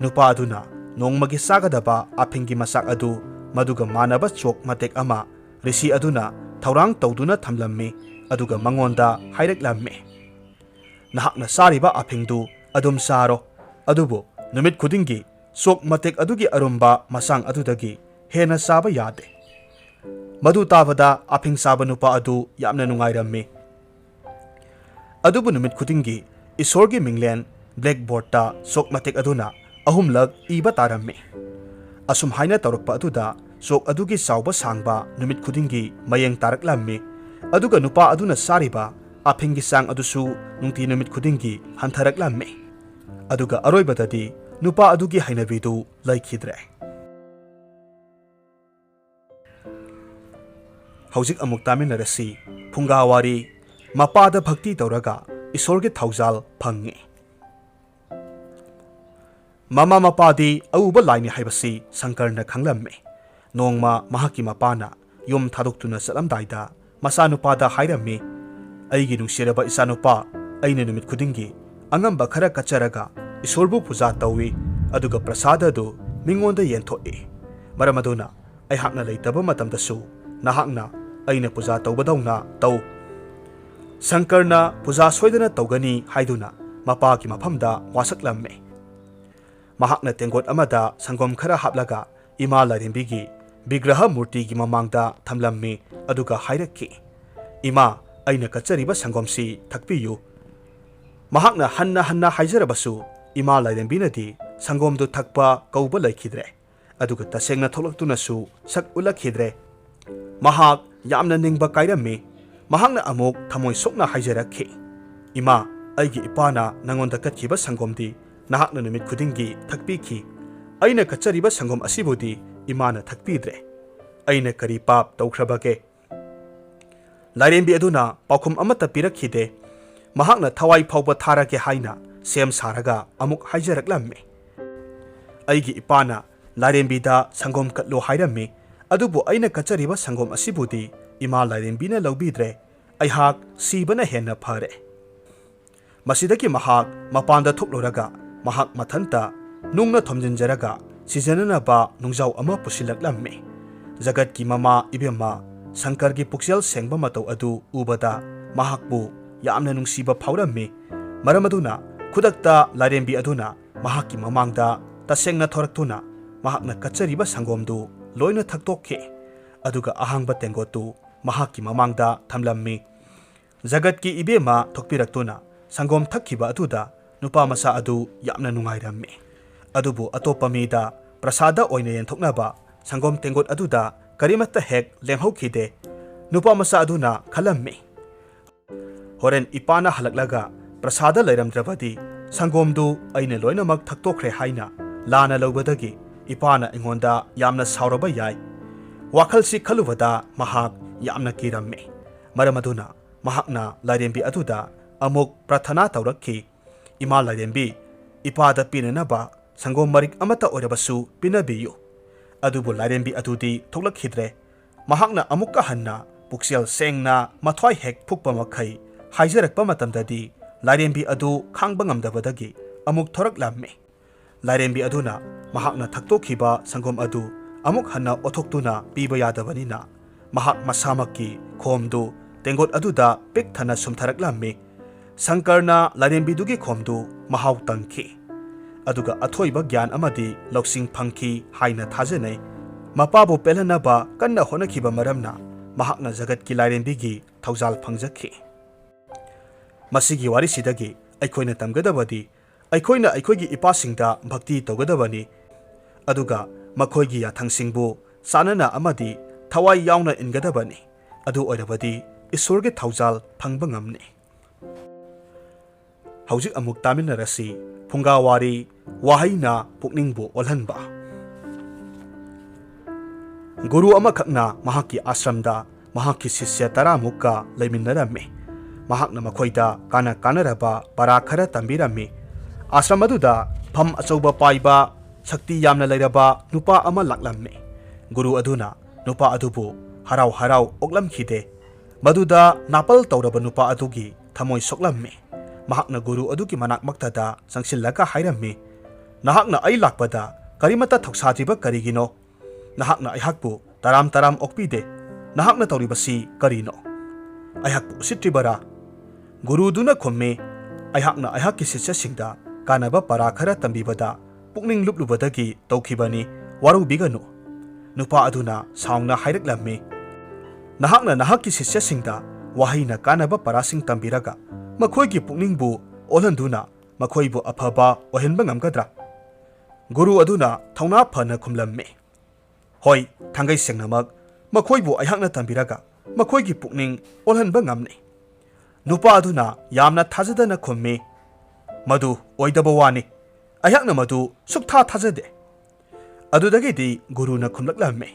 ꯅꯨꯄꯥ ꯑꯗꯨꯅ ꯅꯣꯡꯃꯒꯤ ꯆꯥꯒꯗꯕ ꯑꯐꯤꯡꯒꯤ ꯃꯆꯥꯛ ꯑꯗꯨ ꯃꯗꯨꯒ ꯃꯥꯟꯅꯕ ꯆꯣꯛ ꯃꯇꯦꯛ ꯑꯃ ꯔꯤꯁꯤ ꯑꯗꯨꯅ ꯊꯧꯔꯥꯡ ꯇꯧꯗꯨꯅ ꯊꯝꯂꯝꯃꯤ, ꯑꯗꯨꯒ ꯃꯉꯣꯟꯗ ꯍꯥꯏꯔꯛꯂꯝꯃꯤ, "ꯅꯍꯥꯛꯅ ꯆꯥꯔꯤꯕ ꯑꯐꯤꯡꯗꯨ ꯑꯗꯨꯝ ꯆꯥꯔꯣ, ꯑꯗꯨꯕꯨ ꯅꯨꯃꯤꯠ ꯈꯨꯗꯤꯡꯒꯤ ꯆꯣꯛ ꯃꯇꯦꯛ ꯑꯗꯨꯒꯤ ꯑꯔꯨꯝꯕ ꯃꯆꯥꯡ ꯑꯗꯨꯗꯒꯤ ꯍꯦꯟꯅ ꯆꯥꯕ ꯌꯥꯗꯦ"꯫ ꯃꯗꯨ ꯇꯥꯕꯗ ꯑꯐꯤꯡ ꯆꯥꯕ ꯅꯨꯄꯥ ꯑꯗꯨ ꯌꯥꯝꯅ ꯅꯨꯡꯉꯥꯏꯔꯝꯃꯤ꯫ ꯑꯗꯨꯕꯨ ꯅꯨꯃꯤꯠ ꯈꯨꯗꯤꯡꯒꯤ ꯏꯁꯣꯔꯒꯤ ꯃꯤꯡꯂꯦꯟ ꯕ꯭ꯂꯦꯛꯕꯣꯔꯗꯇ ꯆꯣꯛ ꯃꯇꯦꯛ ꯑꯗꯨꯅ ꯑꯍꯨꯝꯂꯛ ꯏꯕ ꯇꯥꯔꯝꯃꯤ꯫ ꯑꯁꯨꯝ ꯍꯥꯏꯅ ꯇꯧꯔꯛꯄ ꯑꯗꯨꯗ ꯆꯣꯛ ꯑꯗꯨꯒꯤ ꯆꯥꯎꯕ ꯁꯥꯡꯕ ꯅꯨꯃꯤꯠ ꯈꯨꯗꯤꯡꯒꯤ ꯃꯌꯦꯡ ꯇꯥꯔꯛꯂꯝꯃꯤ, ꯑꯗꯨꯒ ꯅꯨꯄꯥ ꯑꯗꯨꯅ ꯆꯥꯔꯤꯕ ꯑꯐꯤꯡꯒꯤ ꯆꯥꯡ ꯑꯗꯨꯁꯨ ꯅꯨꯡꯇꯤ ꯅꯨꯃꯤꯠ ꯈꯨꯗꯤꯡꯒꯤ ꯍꯟꯊꯔꯛꯂꯝꯃꯤ꯫ ꯑꯗꯨꯒ ꯑꯔꯣꯏꯕꯗꯗꯤ ꯅꯨꯄꯥ ꯑꯗꯨꯒꯤ ꯍꯩꯅꯕꯤꯗꯨ ꯂꯩꯈꯤꯗ꯭ꯔꯦ꯫ ꯍꯧꯖꯤꯛ ꯑꯃꯨꯛ ꯇꯥꯃꯤꯟꯅꯔꯁꯤ꯫ ꯐꯨꯡꯒꯥ ꯋꯥꯔꯤ: ꯃꯄꯥꯗ ꯚꯛꯇꯤ ꯇꯧꯔꯒ ꯏꯁꯣꯔꯒꯤ ꯊꯧꯖꯥꯜ ꯐꯪꯉꯤ꯫ ꯃꯃꯥ ꯃꯄꯥꯗꯤ ꯑꯎꯕ ꯂꯥꯏꯅꯤ ꯍꯥꯏꯕꯁꯤ ꯁꯪꯀꯔꯅ ꯈꯪꯂꯝꯃꯤ꯫ ꯅꯣꯡꯃ ꯃꯍꯥꯛꯀꯤ ꯃꯄꯥꯅ ꯌꯨꯝ ꯊꯥꯗꯣꯛꯇꯨꯅ ꯆꯠꯂꯝꯗꯥꯏꯗ ꯃꯆꯥꯅꯨꯄꯥꯗ ꯍꯥꯏꯔꯝꯃꯤ, "ꯑꯩꯒꯤ ꯅꯨꯡꯁꯤꯔꯕ ꯏꯆꯥꯅꯨꯄꯥ, ꯑꯩꯅ ꯅꯨꯃꯤꯠ ꯈꯨꯗꯤꯡꯒꯤ ꯑꯉꯝꯕ ꯈꯔ ꯀꯠꯆꯔꯒ ꯏꯁꯣꯔꯕꯨ ꯄꯨꯖꯥ ꯇꯧꯏ, ꯑꯗꯨꯒ ꯄ꯭ꯔꯁꯥꯗ ꯑꯗꯨ ꯃꯤꯉꯣꯟꯗ ꯌꯦꯟꯊꯣꯛꯏ꯫ ꯃꯔꯝ ꯑꯗꯨꯅ ꯑꯩꯍꯥꯛꯅ ꯂꯩꯇꯕ ꯃꯇꯝꯗꯁꯨ ꯅꯍꯥꯛꯅ ꯑꯩꯅ ꯄꯨꯖꯥ ꯇꯧꯕꯗꯧꯅ ꯇꯧ꯫" ꯁꯪꯀꯔꯅ ꯄꯨꯖꯥ ꯁꯣꯏꯗꯅ ꯇꯧꯒꯅꯤ ꯍꯥꯏꯗꯨꯅ ꯃꯄꯥꯒꯤ ꯃꯐꯝꯗ ꯋꯥꯁꯛꯂꯝꯃꯤ꯫ ꯃꯍꯥꯛꯅ ꯇꯦꯡꯀꯣꯠ ꯑꯃꯗ ꯁꯪꯒꯣꯝ ꯈꯔ ꯍꯥꯞꯂꯒ ꯏꯃꯥ ꯂꯥꯏꯔꯦꯝꯕꯤꯒꯤ ꯕꯤꯒ꯭ꯔꯍ ꯃꯨꯔꯇꯤꯒꯤ ꯃꯃꯥꯡꯗ ꯊꯝꯂꯝꯃꯤ, ꯑꯗꯨꯒ ꯍꯥꯏꯔꯛꯈꯤ, "ꯏꯃꯥ, ꯑꯩꯅ ꯀꯠꯆꯔꯤꯕ ꯁꯪꯒꯣꯝꯁꯤ ꯊꯛꯄꯤꯌꯨ꯫" ꯃꯍꯥꯛꯅ ꯍꯟꯅ ꯍꯟꯅ ꯍꯥꯏꯖꯔꯕꯁꯨ ꯏꯃꯥ ꯂꯥꯏꯔꯦꯝꯕꯤꯅꯗꯤ ꯁꯪꯒꯣꯝꯗꯨ ꯊꯛꯄ ꯀꯧꯕ ꯂꯩꯈꯤꯗ꯭ꯔꯦ꯫ ꯑꯗꯨꯒ ꯇꯁꯦꯡꯅ ꯊꯣꯛꯂꯛꯇꯨꯅꯁꯨ ꯁꯛ ꯎꯠꯂꯛꯈꯤꯗ꯭ꯔꯦ꯫ ꯃꯍꯥꯛ ꯌꯥꯝꯅ ꯅꯤꯡꯕ ꯀꯥꯏꯔꯝꯃꯤ꯫ ꯃꯍꯥꯛꯅ ꯑꯃꯨꯛ ꯊꯃꯣꯏ ꯁꯣꯛꯅ ꯍꯥꯏꯖꯔꯛꯈꯤ, "ꯏꯃꯥ, ꯑꯩꯒꯤ ꯏꯄꯥꯅ ꯅꯉꯣꯟꯗ ꯀꯠꯈꯤꯕ ꯁꯪꯒꯣꯝꯗꯤ ꯅꯍꯥꯛꯅ ꯅꯨꯃꯤꯠ ꯈꯨꯗꯤꯡꯒꯤ ꯊꯛꯄꯤꯈꯤ꯫ ꯑꯩꯅ ꯀꯠꯆꯔꯤꯕ ꯁꯪꯒꯣꯝ ꯑꯁꯤꯕꯨꯗꯤ ꯏꯃꯥꯅ ꯊꯛꯄꯤꯗ꯭ꯔꯦ꯫ ꯑꯩꯅ ꯀꯔꯤ ꯄꯥꯞ ꯇꯧꯈ꯭ꯔꯕꯒꯦ?" ꯂꯥꯏꯔꯦꯝꯕꯤ ꯑꯗꯨꯅ ꯄꯥꯎꯈꯨꯝ ꯑꯃꯠꯇ ꯄꯤꯔꯛꯈꯤꯗꯦ꯫ ꯃꯍꯥꯛꯅ ꯊꯋꯥꯏ ꯐꯥꯎꯕ ꯊꯥꯔꯒꯦ ꯍꯥꯏꯅ ꯁꯦꯝ ꯁꯥꯔꯒ ꯑꯃꯨꯛ ꯍꯥꯏꯖꯔꯛꯂꯝꯃꯤ, "ꯑꯩꯒꯤ ꯏꯄꯥꯅ ꯂꯥꯏꯔꯦꯝꯕꯤꯗ ꯁꯪꯒꯣꯝ ꯀꯠꯂꯨ ꯍꯥꯏꯔꯝꯃꯤ, ꯑꯗꯨꯕꯨ ꯑꯩꯅ ꯀꯠꯆꯔꯤꯕ ꯁꯪꯒꯣꯝ ꯑꯁꯤꯕꯨꯗꯤ ꯏꯃꯥ ꯂꯥꯏꯔꯦꯝꯕꯤꯅ ꯂꯧꯕꯤꯗ꯭ꯔꯦ꯫ ꯑꯩꯍꯥꯛ ꯁꯤꯕꯅ ꯍꯦꯟꯅ ꯐꯔꯦ꯫" ꯃꯁꯤꯗꯒꯤ ꯃꯍꯥꯛ ꯃꯄꯥꯟꯗ ꯊꯣꯛꯂꯨꯔꯒ ꯃꯍꯥꯛ ꯃꯊꯟꯇ ꯅꯨꯡꯅ ꯊꯣꯝꯖꯤꯟꯖꯔꯒ ꯁꯤꯖꯤꯟꯅꯅꯕ ꯅꯨꯡꯖꯥꯎ ꯑꯃ ꯄꯨꯁꯤꯜꯂꯛꯂꯝꯃꯤ꯫ ꯖꯒꯠꯀꯤ ꯃꯃꯥ ꯏꯕꯦꯝꯃ ꯁꯪꯀꯔꯒꯤ ꯄꯨꯛꯆꯦꯜ ꯁꯦꯡꯕ ꯃꯇꯧ ꯑꯗꯨ ꯎꯕꯗ ꯃꯍꯥꯛꯄꯨ ꯌꯥꯝꯅ ꯅꯨꯡꯁꯤꯕ ꯐꯥꯎꯔꯝꯃꯤ꯫ ꯃꯔꯝ ꯑꯗꯨꯅ ꯈꯨꯗꯛꯇ ꯂꯥꯏꯔꯦꯝꯕꯤ ꯑꯗꯨꯅ ꯃꯍꯥꯛꯀꯤ ꯃꯃꯥꯡꯗ ꯇꯁꯦꯡꯅ ꯊꯣꯔꯛꯇꯨꯅ ꯃꯍꯥꯛꯅ ꯀꯠꯆꯔꯤꯕ ꯁꯪꯒꯣꯝꯗꯨ ꯂꯣꯏꯅ ꯊꯛꯇꯣꯛꯈꯤ꯫ ꯑꯗꯨꯒ ꯑꯍꯥꯡꯕ ꯇꯦꯡꯀꯣꯠꯇꯨ ꯃꯍꯥꯛꯀꯤ ꯃꯃꯥꯡꯗ ꯊꯝꯂꯝꯃꯤ꯫ ꯖꯒꯠꯀꯤ ꯏꯕꯦꯝꯃ ꯊꯣꯛꯄꯤꯔꯛꯇꯨꯅ ꯁꯪꯒꯣꯝ ꯊꯛꯈꯤꯕ ꯑꯗꯨꯗ ꯅꯨꯄꯥ ꯃꯆꯥ ꯑꯗꯨ ꯌꯥꯝꯅ ꯅꯨꯡꯉꯥꯏꯔꯝꯃꯤ꯫ ꯑꯗꯨꯕꯨ ꯑꯇꯣꯞꯄ ꯃꯤꯗ ꯄ꯭ꯔꯁꯥꯗ ꯑꯣꯏꯅ ꯌꯦꯟꯊꯣꯛꯅꯕ ꯁꯪꯒꯣꯝ ꯇꯦꯡꯀꯣꯠ ꯑꯗꯨꯗ ꯀꯔꯤꯃꯠꯇ ꯍꯦꯛ ꯂꯦꯝꯍꯧꯈꯤꯗꯦ꯫ ꯅꯨꯄꯥ ꯃꯆꯥ ꯑꯗꯨꯅ ꯈꯜꯂꯝꯃꯤ, "ꯍꯣꯔꯦꯟ ꯏꯄꯥꯅ ꯍꯜꯂꯛꯂꯒ ꯄ꯭ꯔꯁꯥꯗ ꯂꯩꯔꯝꯗ꯭ꯔꯕꯗꯤ ꯁꯪꯒꯣꯝꯗꯨ ꯑꯩꯅ ꯂꯣꯏꯅꯃꯛ ꯊꯛꯇꯣꯛꯈ꯭ꯔꯦ ꯍꯥꯏꯅ ꯂꯥꯟꯅ ꯂꯧꯕꯗꯒꯤ ꯏꯄꯥꯅ ꯑꯩꯉꯣꯟꯗ ꯌꯥꯝꯅ ꯁꯥꯎꯔꯕ ꯌꯥꯏ꯫" ꯋꯥꯈꯜꯁꯤ ꯈꯜꯂꯨꯕꯗ ꯃꯍꯥꯛ ꯌꯥꯝꯅ ꯀꯤꯔꯝꯃꯤ꯫ ꯃꯔꯝ ꯑꯗꯨꯅ ꯃꯍꯥꯛꯅ ꯂꯥꯏꯔꯦꯝꯕꯤ ꯑꯗꯨꯗ ꯑꯃꯨꯛ ꯄ꯭ꯔꯥꯊꯅꯥ ꯇꯧꯔꯛꯈꯤ, "ꯏꯃꯥ ꯂꯥꯏꯔꯦꯝꯕꯤ, ꯏꯄꯥꯗ ꯄꯤꯅꯅꯕ ꯁꯪꯒꯣꯝ ꯃꯔꯤꯛ ꯑꯃꯠꯇ ꯑꯣꯏꯔꯕꯁꯨ ꯄꯤꯅꯕꯤꯌꯨ"꯫ ꯑꯗꯨꯕꯨ ꯂꯥꯏꯔꯦꯝꯕꯤ ꯑꯗꯨꯗꯤ ꯊꯣꯛꯂꯛꯈꯤꯗ꯭ꯔꯦ꯫ ꯃꯍꯥꯛꯅ ꯑꯃꯨꯛꯀ ꯍꯟꯅ ꯄꯨꯛꯆꯦꯜ ꯁꯦꯡꯅ ꯃꯊ꯭ꯋꯥꯏ ꯍꯦꯛ ꯐꯨꯛꯄ ꯃꯈꯩ ꯍꯥꯏꯖꯔꯛꯄ ꯃꯇꯝꯗꯗꯤ, ꯂꯥꯏꯔꯦꯝꯕꯤ ꯑꯗꯨ ꯈꯥꯡꯕ ꯉꯝꯗꯕꯗꯒꯤ ꯑꯃꯨꯛ ꯊꯣꯔꯛꯂꯝꯃꯤ꯫ ꯂꯥꯏꯔꯦꯝꯕꯤ ꯑꯗꯨꯅ ꯃꯍꯥꯛꯅ ꯊꯛꯇꯣꯛꯈꯤꯕ ꯁꯪꯒꯣꯝ ꯑꯗꯨ ꯑꯃꯨꯛ ꯍꯟꯅ ꯑꯣꯠꯊꯣꯛꯇꯨꯅ ꯄꯤꯕ ꯌꯥꯗꯕꯅꯤꯅ, ꯃꯍꯥꯛ ꯃꯁꯥꯃꯛꯀꯤ ꯈꯣꯝꯗꯨ ꯇꯦꯡꯒꯣꯠ ꯑꯗꯨꯗ ꯄꯤꯛ ꯊꯟꯅ ꯁꯨꯝꯊꯔꯛꯂꯝꯃꯤ꯫ ꯁꯪꯀꯔꯅ ꯂꯥꯏꯔꯦꯝꯕꯤꯗꯨꯒꯤ ꯈꯣꯝꯗꯨ ꯃꯍꯥꯎ ꯇꯪꯈꯤ, ꯑꯗꯨꯒ ꯑꯊꯣꯏꯕ ꯒ꯭ꯌꯥꯟ ꯑꯃꯗꯤ ꯂꯧꯁꯤꯡ ꯐꯪꯈꯤ ꯍꯥꯏꯅ ꯊꯥꯖꯅꯩ꯫ ꯃꯄꯥꯕꯨ ꯄꯦꯜꯍꯟꯅꯕ ꯀꯟꯅ ꯍꯣꯠꯅꯈꯤꯕ ꯃꯔꯝꯅ ꯃꯍꯥꯛꯅ ꯖꯒꯠꯀꯤ ꯂꯥꯏꯔꯦꯝꯕꯤꯒꯤ ꯊꯧꯖꯥꯜ ꯐꯪꯖꯈꯤ꯫ ꯃꯁꯤꯒꯤ ꯋꯥꯔꯤꯁꯤꯗꯒꯤ ꯑꯩꯈꯣꯏꯅ ꯇꯝꯒꯗꯕꯗꯤ, ꯑꯩꯈꯣꯏꯅ ꯑꯩꯈꯣꯏꯒꯤ ꯏꯄꯥꯁꯤꯡꯗ ꯚꯛꯇꯤ ꯇꯧꯒꯗꯕꯅꯤ, ꯑꯗꯨꯒ ꯃꯈꯣꯏꯒꯤ ꯌꯥꯊꯪꯁꯤꯡꯕꯨ ꯆꯥꯅꯅ ꯑꯃꯗꯤ ꯊꯋꯥꯏ ꯌꯥꯎꯅ ꯏꯟꯒꯗꯕꯅꯤ꯫ ꯑꯗꯨ ꯑꯣꯏꯔꯕꯗꯤ ꯏꯁꯣꯔꯒꯤ ꯊꯧꯖꯥꯜ ꯐꯪꯕ ꯉꯝꯅꯤ꯫ ꯍꯧꯖꯤꯛ ꯑꯃꯨꯛ ꯇꯥꯃꯤꯟꯅꯔꯁꯤ꯫ ꯐꯨꯡꯒꯥ ꯋꯥꯔꯤ, ꯋꯥꯍꯩꯅ ꯄꯨꯛꯅꯤꯡꯕꯨ ꯑꯣꯜꯍꯟꯕ꯫ ꯒꯨꯔꯨ ꯑꯃꯈꯛꯅ ꯃꯍꯥꯛꯀꯤ ꯑꯥꯁ꯭ꯔꯝꯗ ꯃꯍꯥꯛꯀꯤ ꯁꯤꯁ꯭ꯌ ꯇꯔꯥꯃꯨꯛꯀ ꯂꯩꯃꯤꯟꯅꯔꯝꯃꯤ꯫ ꯃꯍꯥꯛꯅ ꯃꯈꯣꯏꯗ ꯀꯥꯟꯅ ꯀꯥꯟꯅꯔꯕ ꯄꯔꯥ ꯈꯔ ꯇꯝꯕꯤꯔꯝꯃꯤ꯫ ꯑꯥꯁ꯭ꯔꯝ ꯑꯗꯨꯗ ꯐꯝ ꯑꯆꯧꯕ ꯄꯥꯏꯕ, ꯁꯛꯇꯤ ꯌꯥꯝꯅ ꯂꯩꯔꯕ ꯅꯨꯄꯥ ꯑꯃ ꯂꯥꯛꯂꯝꯃꯤ꯫ ꯒꯨꯔꯨ ꯑꯗꯨꯅ ꯅꯨꯄꯥ ꯑꯗꯨꯕꯨ ꯍꯔꯥꯎ ꯍꯔꯥꯎ ꯑꯣꯛꯂꯝꯈꯤꯗꯦ꯫ ꯃꯗꯨꯗ ꯅꯥꯄꯜ ꯇꯧꯔꯕ ꯅꯨꯄꯥ ꯑꯗꯨꯒꯤ ꯊꯃꯣꯏ ꯁꯣꯛꯂꯝꯃꯤ꯫ ꯃꯍꯥꯛꯅ ꯒꯨꯔꯨ ꯑꯗꯨꯒꯤ ꯃꯅꯥꯛꯃꯛꯇꯗ ꯆꯪꯁꯤꯜꯂꯒ ꯍꯥꯏꯔꯝꯃꯤ, "ꯅꯍꯥꯛꯅ ꯑꯩ ꯂꯥꯛꯄꯗ ꯀꯔꯤꯃꯠꯇ ꯊꯧꯁꯥꯗ꯭ꯔꯤꯕ ꯀꯔꯤꯒꯤꯅꯣ? ꯅꯍꯥꯛꯅ ꯑꯩꯍꯥꯛꯄꯨ ꯇꯔꯥꯝ ꯇꯔꯥꯝ ꯑꯣꯛꯄꯤꯗꯦ꯫ ꯅꯍꯥꯛꯅ ꯇꯧꯔꯤꯕꯁꯤ ꯀꯔꯤꯅꯣ? ꯑꯩꯍꯥꯛꯄꯨ ꯎꯁꯤꯠꯇ꯭ꯔꯤꯕꯔꯥ?" ꯒꯨꯔꯨꯗꯨꯅ ꯈꯨꯝꯃꯤ, "ꯑꯩꯍꯥꯛꯅ ꯑꯩꯍꯥꯛꯀꯤ ꯁꯤꯁ꯭ꯌꯁꯤꯡꯗ ꯀꯥꯟꯅꯕ ꯄꯔꯥ ꯈꯔ ꯇꯝꯕꯤꯕꯗ ꯄꯨꯛꯅꯤꯡ ꯂꯨꯞꯂꯨꯕꯗꯒꯤ ꯇꯧꯈꯤꯕꯅꯤ, ꯋꯥꯔꯧꯕꯤꯒꯅꯨ꯫" ꯅꯨꯄꯥ ꯑꯗꯨꯅ ꯁꯥꯎꯅ ꯍꯥꯏꯔꯛꯂꯝꯃꯤ, "ꯅꯍꯥꯛꯅ ꯅꯍꯥꯛꯀꯤ ꯁꯤꯁ꯭ꯌꯁꯤꯡꯗ ꯋꯥꯍꯩꯅ ꯀꯥꯟꯅꯕ ꯄꯔꯥꯁꯤꯡ ꯇꯝꯕꯤꯔꯒ ꯃꯈꯣꯏꯒꯤ ꯄꯨꯛꯅꯤꯡꯕꯨ ꯑꯣꯜꯍꯟꯗꯨꯅ ꯃꯈꯣꯏꯕꯨ ꯑꯐꯕ ꯑꯣꯏꯍꯟꯕ ꯉꯝꯒꯗ꯭ꯔꯥ?" ꯒꯨꯔꯨ ꯑꯗꯨꯅ ꯊꯧꯅꯥ ꯐꯅ ꯈꯨꯝꯂꯝꯃꯤ, "ꯍꯣꯏ, ꯊꯥꯡꯒꯩ ꯁꯦꯡꯅꯃꯛ ꯃꯈꯣꯏꯕꯨ ꯑꯩꯍꯥꯛꯅ ꯇꯝꯕꯤꯔꯒ ꯃꯈꯣꯏꯒꯤ ꯄꯨꯛꯅꯤꯡ ꯑꯣꯜꯍꯟꯕ ꯉꯝꯅꯤ꯫" ꯅꯨꯄꯥ ꯑꯗꯨꯅ ꯌꯥꯝꯅ ꯊꯥꯖꯗꯅ ꯈꯨꯝꯃꯤ, "ꯃꯗꯨ ꯑꯣꯏꯗꯕ ꯋꯥꯅꯤ꯫ ꯑꯩꯍꯥꯛꯅ ꯃꯗꯨ ꯁꯨꯛꯊꯥ ꯊꯥꯖꯗꯦ꯫" ꯑꯗꯨꯗꯒꯤꯗꯤ ꯒꯨꯔꯨꯅ ꯈꯨꯝꯂꯛꯂꯝꯃꯤ,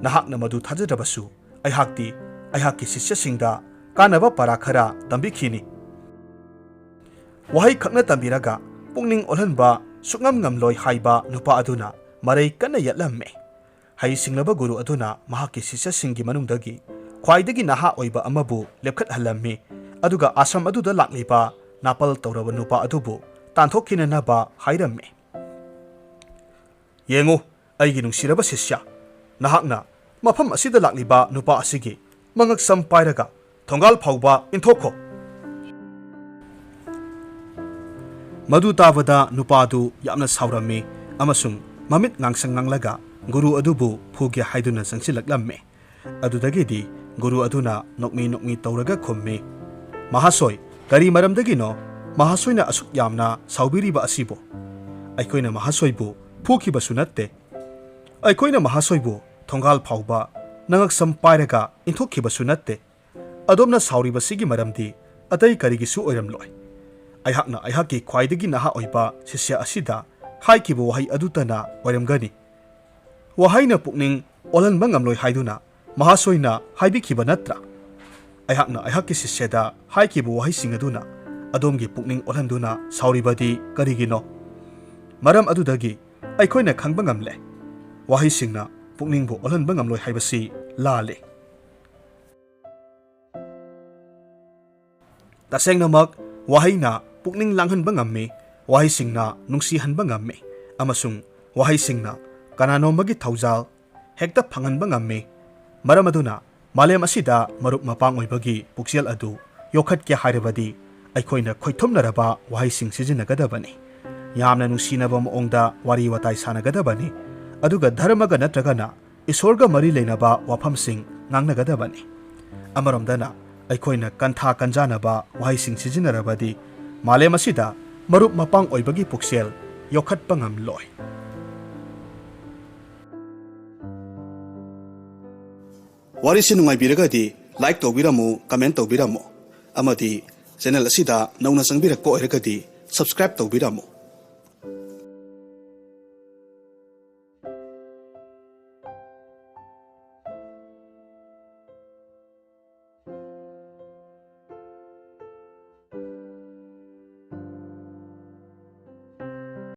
"ꯅꯍꯥꯛꯅ ꯃꯗꯨ ꯊꯥꯖꯗ꯭ꯔꯕꯁꯨ, ꯑꯩꯍꯥꯛꯇꯤ ꯑꯩꯍꯥꯛꯀꯤ ꯁꯤꯁ꯭ꯌꯁꯤꯡꯗ ꯀꯥꯟꯅꯕ ꯄꯔꯥ ꯈꯔ ꯇꯝꯕꯤꯈꯤꯅꯤ꯫ ꯋꯥꯍꯩ ꯈꯛꯅ ꯇꯝꯕꯤꯔꯒ ꯄꯨꯛꯅꯤꯡ ꯑꯣꯜꯍꯟꯕ ꯁꯨꯛꯉꯝ ꯉꯝꯂꯣꯏ ꯍꯥꯏꯕ ꯅꯨꯄꯥ ꯑꯗꯨꯅ ꯃꯔꯩ ꯀꯟꯅ ꯌꯦꯠꯂꯝꯃꯤ꯫ ꯍꯩꯁꯤꯡꯂꯕ ꯒꯨꯔꯨ ꯑꯗꯨꯅ ꯃꯍꯥꯛꯀꯤ ꯁꯤꯁ꯭ꯌꯁꯤꯡꯒꯤ ꯃꯅꯨꯡꯗꯒꯤ ꯈ꯭ꯋꯥꯏꯗꯒꯤ ꯅꯍꯥ ꯑꯣꯏꯕ ꯑꯃꯕꯨ ꯂꯦꯞꯈꯠꯍꯜꯂꯝꯃꯤ, ꯑꯗꯨꯒ ꯑꯥꯁ꯭ꯔꯝ ꯑꯗꯨꯗ ꯂꯥꯛꯂꯤꯕ ꯅꯥꯄꯜ ꯇꯧꯔꯕ ꯅꯨꯄꯥ ꯑꯗꯨꯕꯨ ꯇꯥꯟꯊꯣꯛꯈꯤꯅꯅꯕ ꯍꯥꯏꯔꯝꯃꯤ꯫ "ꯌꯦꯡꯉꯨ, ꯑꯩꯒꯤ ꯅꯨꯡꯁꯤꯔꯕ ꯁꯤꯁ꯭ꯌ, ꯅꯍꯥꯛꯅ ꯃꯐꯝ ꯑꯁꯤꯗ ꯂꯥꯛꯂꯤꯕ ꯅꯨꯄꯥ ꯑꯁꯤꯒꯤ ꯃꯉꯛꯁꯝ ꯄꯥꯏꯔꯒ ꯊꯣꯡꯒꯥꯜ ꯐꯥꯎꯕ ꯏꯟꯊꯣꯛꯈꯣ꯫" ꯃꯗꯨ ꯇꯥꯕꯗ ꯅꯨꯄꯥ ꯑꯗꯨ ꯌꯥꯝꯅ ꯁꯥꯎꯔꯝꯃꯤ ꯑꯃꯁꯨꯡ ꯃꯃꯤꯠ ꯉꯥꯡꯁꯪ ꯉꯥꯡꯂꯒ ꯒꯨꯔꯨ ꯑꯗꯨꯕꯨ ꯐꯨꯒꯦ ꯍꯥꯏꯗꯨꯅ ꯆꯪꯁꯤꯜꯂꯛꯂꯝꯃꯤ꯫ ꯑꯗꯨꯗꯒꯤꯗꯤ ꯒꯨꯔꯨ ꯑꯗꯨꯅ ꯅꯣꯛꯃꯤ ꯅꯣꯛꯃꯤ ꯇꯧꯔꯒ ꯈꯨꯝꯃꯤ, "ꯃꯍꯥꯁꯣꯏ, ꯀꯔꯤ ꯃꯔꯝꯗꯒꯤꯅꯣ ꯃꯍꯥꯁꯣꯏꯅ ꯑꯁꯨꯛ ꯌꯥꯝꯅ ꯁꯥꯎꯕꯤꯔꯤꯕ ꯑꯁꯤꯕꯨ? ꯑꯩꯈꯣꯏꯅ ꯃꯍꯥꯁꯣꯏꯕꯨ ꯐꯨꯈꯤꯕꯁꯨ ꯅꯠꯇꯦ꯫ ꯑꯩꯈꯣꯏꯅ ꯃꯍꯥꯁꯣꯏꯕꯨ ꯊꯣꯡꯒꯥꯜ ꯐꯥꯎꯕ ꯅꯉꯛꯁꯝ ꯄꯥꯏꯔꯒ ꯏꯟꯊꯣꯛꯈꯤꯕꯁꯨ ꯅꯠꯇꯦ꯫ ꯑꯗꯣꯝꯅ ꯁꯥꯎꯔꯤꯕꯁꯤꯒꯤ ꯃꯔꯝꯗꯤ ꯑꯇꯩ ꯀꯔꯤꯒꯤꯁꯨ ꯑꯣꯏꯔꯝꯂꯣꯏ꯫ ꯑꯩꯍꯥꯛꯅ ꯑꯩꯍꯥꯛꯀꯤ ꯈ꯭ꯋꯥꯏꯗꯒꯤ ꯅꯍꯥ ꯑꯣꯏꯕ ꯁꯤꯁ꯭ꯌ ꯑꯁꯤꯗ ꯍꯥꯏꯈꯤꯕ ꯋꯥꯍꯩ ꯑꯗꯨꯇꯅ ꯑꯣꯏꯔꯝꯒꯅꯤ꯫ ꯋꯥꯍꯩꯅ ꯄꯨꯛꯅꯤꯡ ꯑꯣꯜꯍꯟꯕ ꯉꯝꯂꯣꯏ ꯍꯥꯏꯗꯨꯅ ꯃꯍꯥꯁꯣꯏꯅ ꯍꯥꯏꯕꯤꯈꯤꯕ ꯅꯠꯇ꯭ꯔꯥ? ꯑꯩꯍꯥꯛꯅ ꯑꯩꯍꯥꯛꯀꯤ ꯁꯤꯁ꯭ꯌꯗ ꯍꯥꯏꯈꯤꯕ ꯋꯥꯍꯩꯁꯤꯡ ꯑꯗꯨꯅ ꯑꯗꯣꯝꯒꯤ ꯄꯨꯛꯅꯤꯡ ꯑꯣꯜꯍꯟꯗꯨꯅ ꯁꯥꯎꯔꯤꯕꯗꯤ ꯀꯔꯤꯒꯤꯅꯣ? ꯃꯔꯝ ꯑꯗꯨꯗꯒꯤ ꯑꯩꯈꯣꯏꯅ ꯈꯪꯕ ꯉꯝꯂꯦ, ꯋꯥꯍꯩꯁꯤꯡꯅ ꯄꯨꯛꯅꯤꯡꯕꯨ ꯑꯣꯜꯍꯟꯕ ꯉꯝꯂꯣꯏ ꯍꯥꯏꯕꯁꯤ ꯂꯥꯜꯂꯦ꯫" ꯇꯁꯦꯡꯅꯃꯛ, ꯋꯥꯍꯩꯅ ꯄꯨꯛꯅꯤꯡ ꯂꯥꯡꯍꯟꯕ ꯉꯝꯃꯤ, ꯋꯥꯍꯩꯁꯤꯡꯅ ꯅꯨꯡꯁꯤꯍꯟꯕ ꯉꯝꯃꯤ, ꯑꯃꯁꯨꯡ ꯋꯥꯍꯩꯁꯤꯡꯅ ꯀꯅꯥꯅꯣꯝꯃꯒꯤ ꯊꯧꯖꯥꯜ ꯍꯦꯛꯇ ꯐꯪꯍꯟꯕ ꯉꯝꯃꯤ꯫ ꯃꯔꯝ ꯑꯗꯨꯅ, ꯃꯥꯂꯦꯝ ꯑꯁꯤꯗ ꯃꯔꯨꯞ ꯃꯄꯥꯡ ꯑꯣꯏꯕꯒꯤ ꯄꯨꯛꯆꯦꯜ ꯑꯗꯨ ꯌꯣꯛꯈꯠꯀꯦ ꯍꯥꯏꯔꯕꯗꯤ, ꯑꯩꯈꯣꯏꯅ ꯈꯣꯏꯊꯨꯝꯅꯔꯕ ꯋꯥꯍꯩꯁꯤꯡ ꯁꯤꯖꯤꯟꯅꯒꯗꯕꯅꯤ꯫ ꯌꯥꯝꯅ ꯅꯨꯡꯁꯤꯅꯕ ꯃꯑꯣꯡꯗ ꯋꯥꯔꯤ ꯋꯥꯇꯥꯏ ꯁꯥꯟꯅꯒꯗꯕꯅꯤ, ꯑꯗꯨꯒ ꯙꯔꯃꯒ ꯅꯠꯇ꯭ꯔꯒꯅ ꯏꯁꯣꯔꯒ ꯃꯔꯤ ꯂꯩꯅꯕ ꯋꯥꯐꯝꯁꯤꯡ ꯉꯥꯡꯅꯒꯗꯕꯅꯤ꯫ ꯑꯃꯔꯣꯝꯗꯅ, ꯑꯩꯈꯣꯏꯅ ꯀꯟꯊꯥ ꯀꯟꯖꯥꯅꯕ ꯋꯥꯍꯩꯁꯤꯡ ꯁꯤꯖꯤꯟꯅꯔꯕꯗꯤ, ꯃꯥꯂꯦꯝ ꯑꯁꯤꯗ ꯃꯔꯨꯞ ꯃꯄꯥꯡ ꯑꯣꯏꯕꯒꯤ ꯄꯨꯛꯆꯦꯜ ꯌꯣꯛꯈꯠꯄ ꯉꯝꯂꯣꯏ꯫ ꯋꯥꯔꯤꯁꯤ ꯅꯨꯡꯉꯥꯏꯕꯤꯔꯒꯗꯤ like ꯇꯧꯕꯤꯔꯝꯃꯨ, comment ꯇꯧꯕꯤꯔꯝꯃꯨ, ꯑꯃꯗꯤ channel ꯑꯁꯤꯗ ꯅꯧꯅ ꯆꯪꯕꯤꯔꯛꯄ ꯑꯣꯏꯔꯒꯗꯤ subscribe ꯇꯧꯕꯤꯔꯝꯃꯨ꯫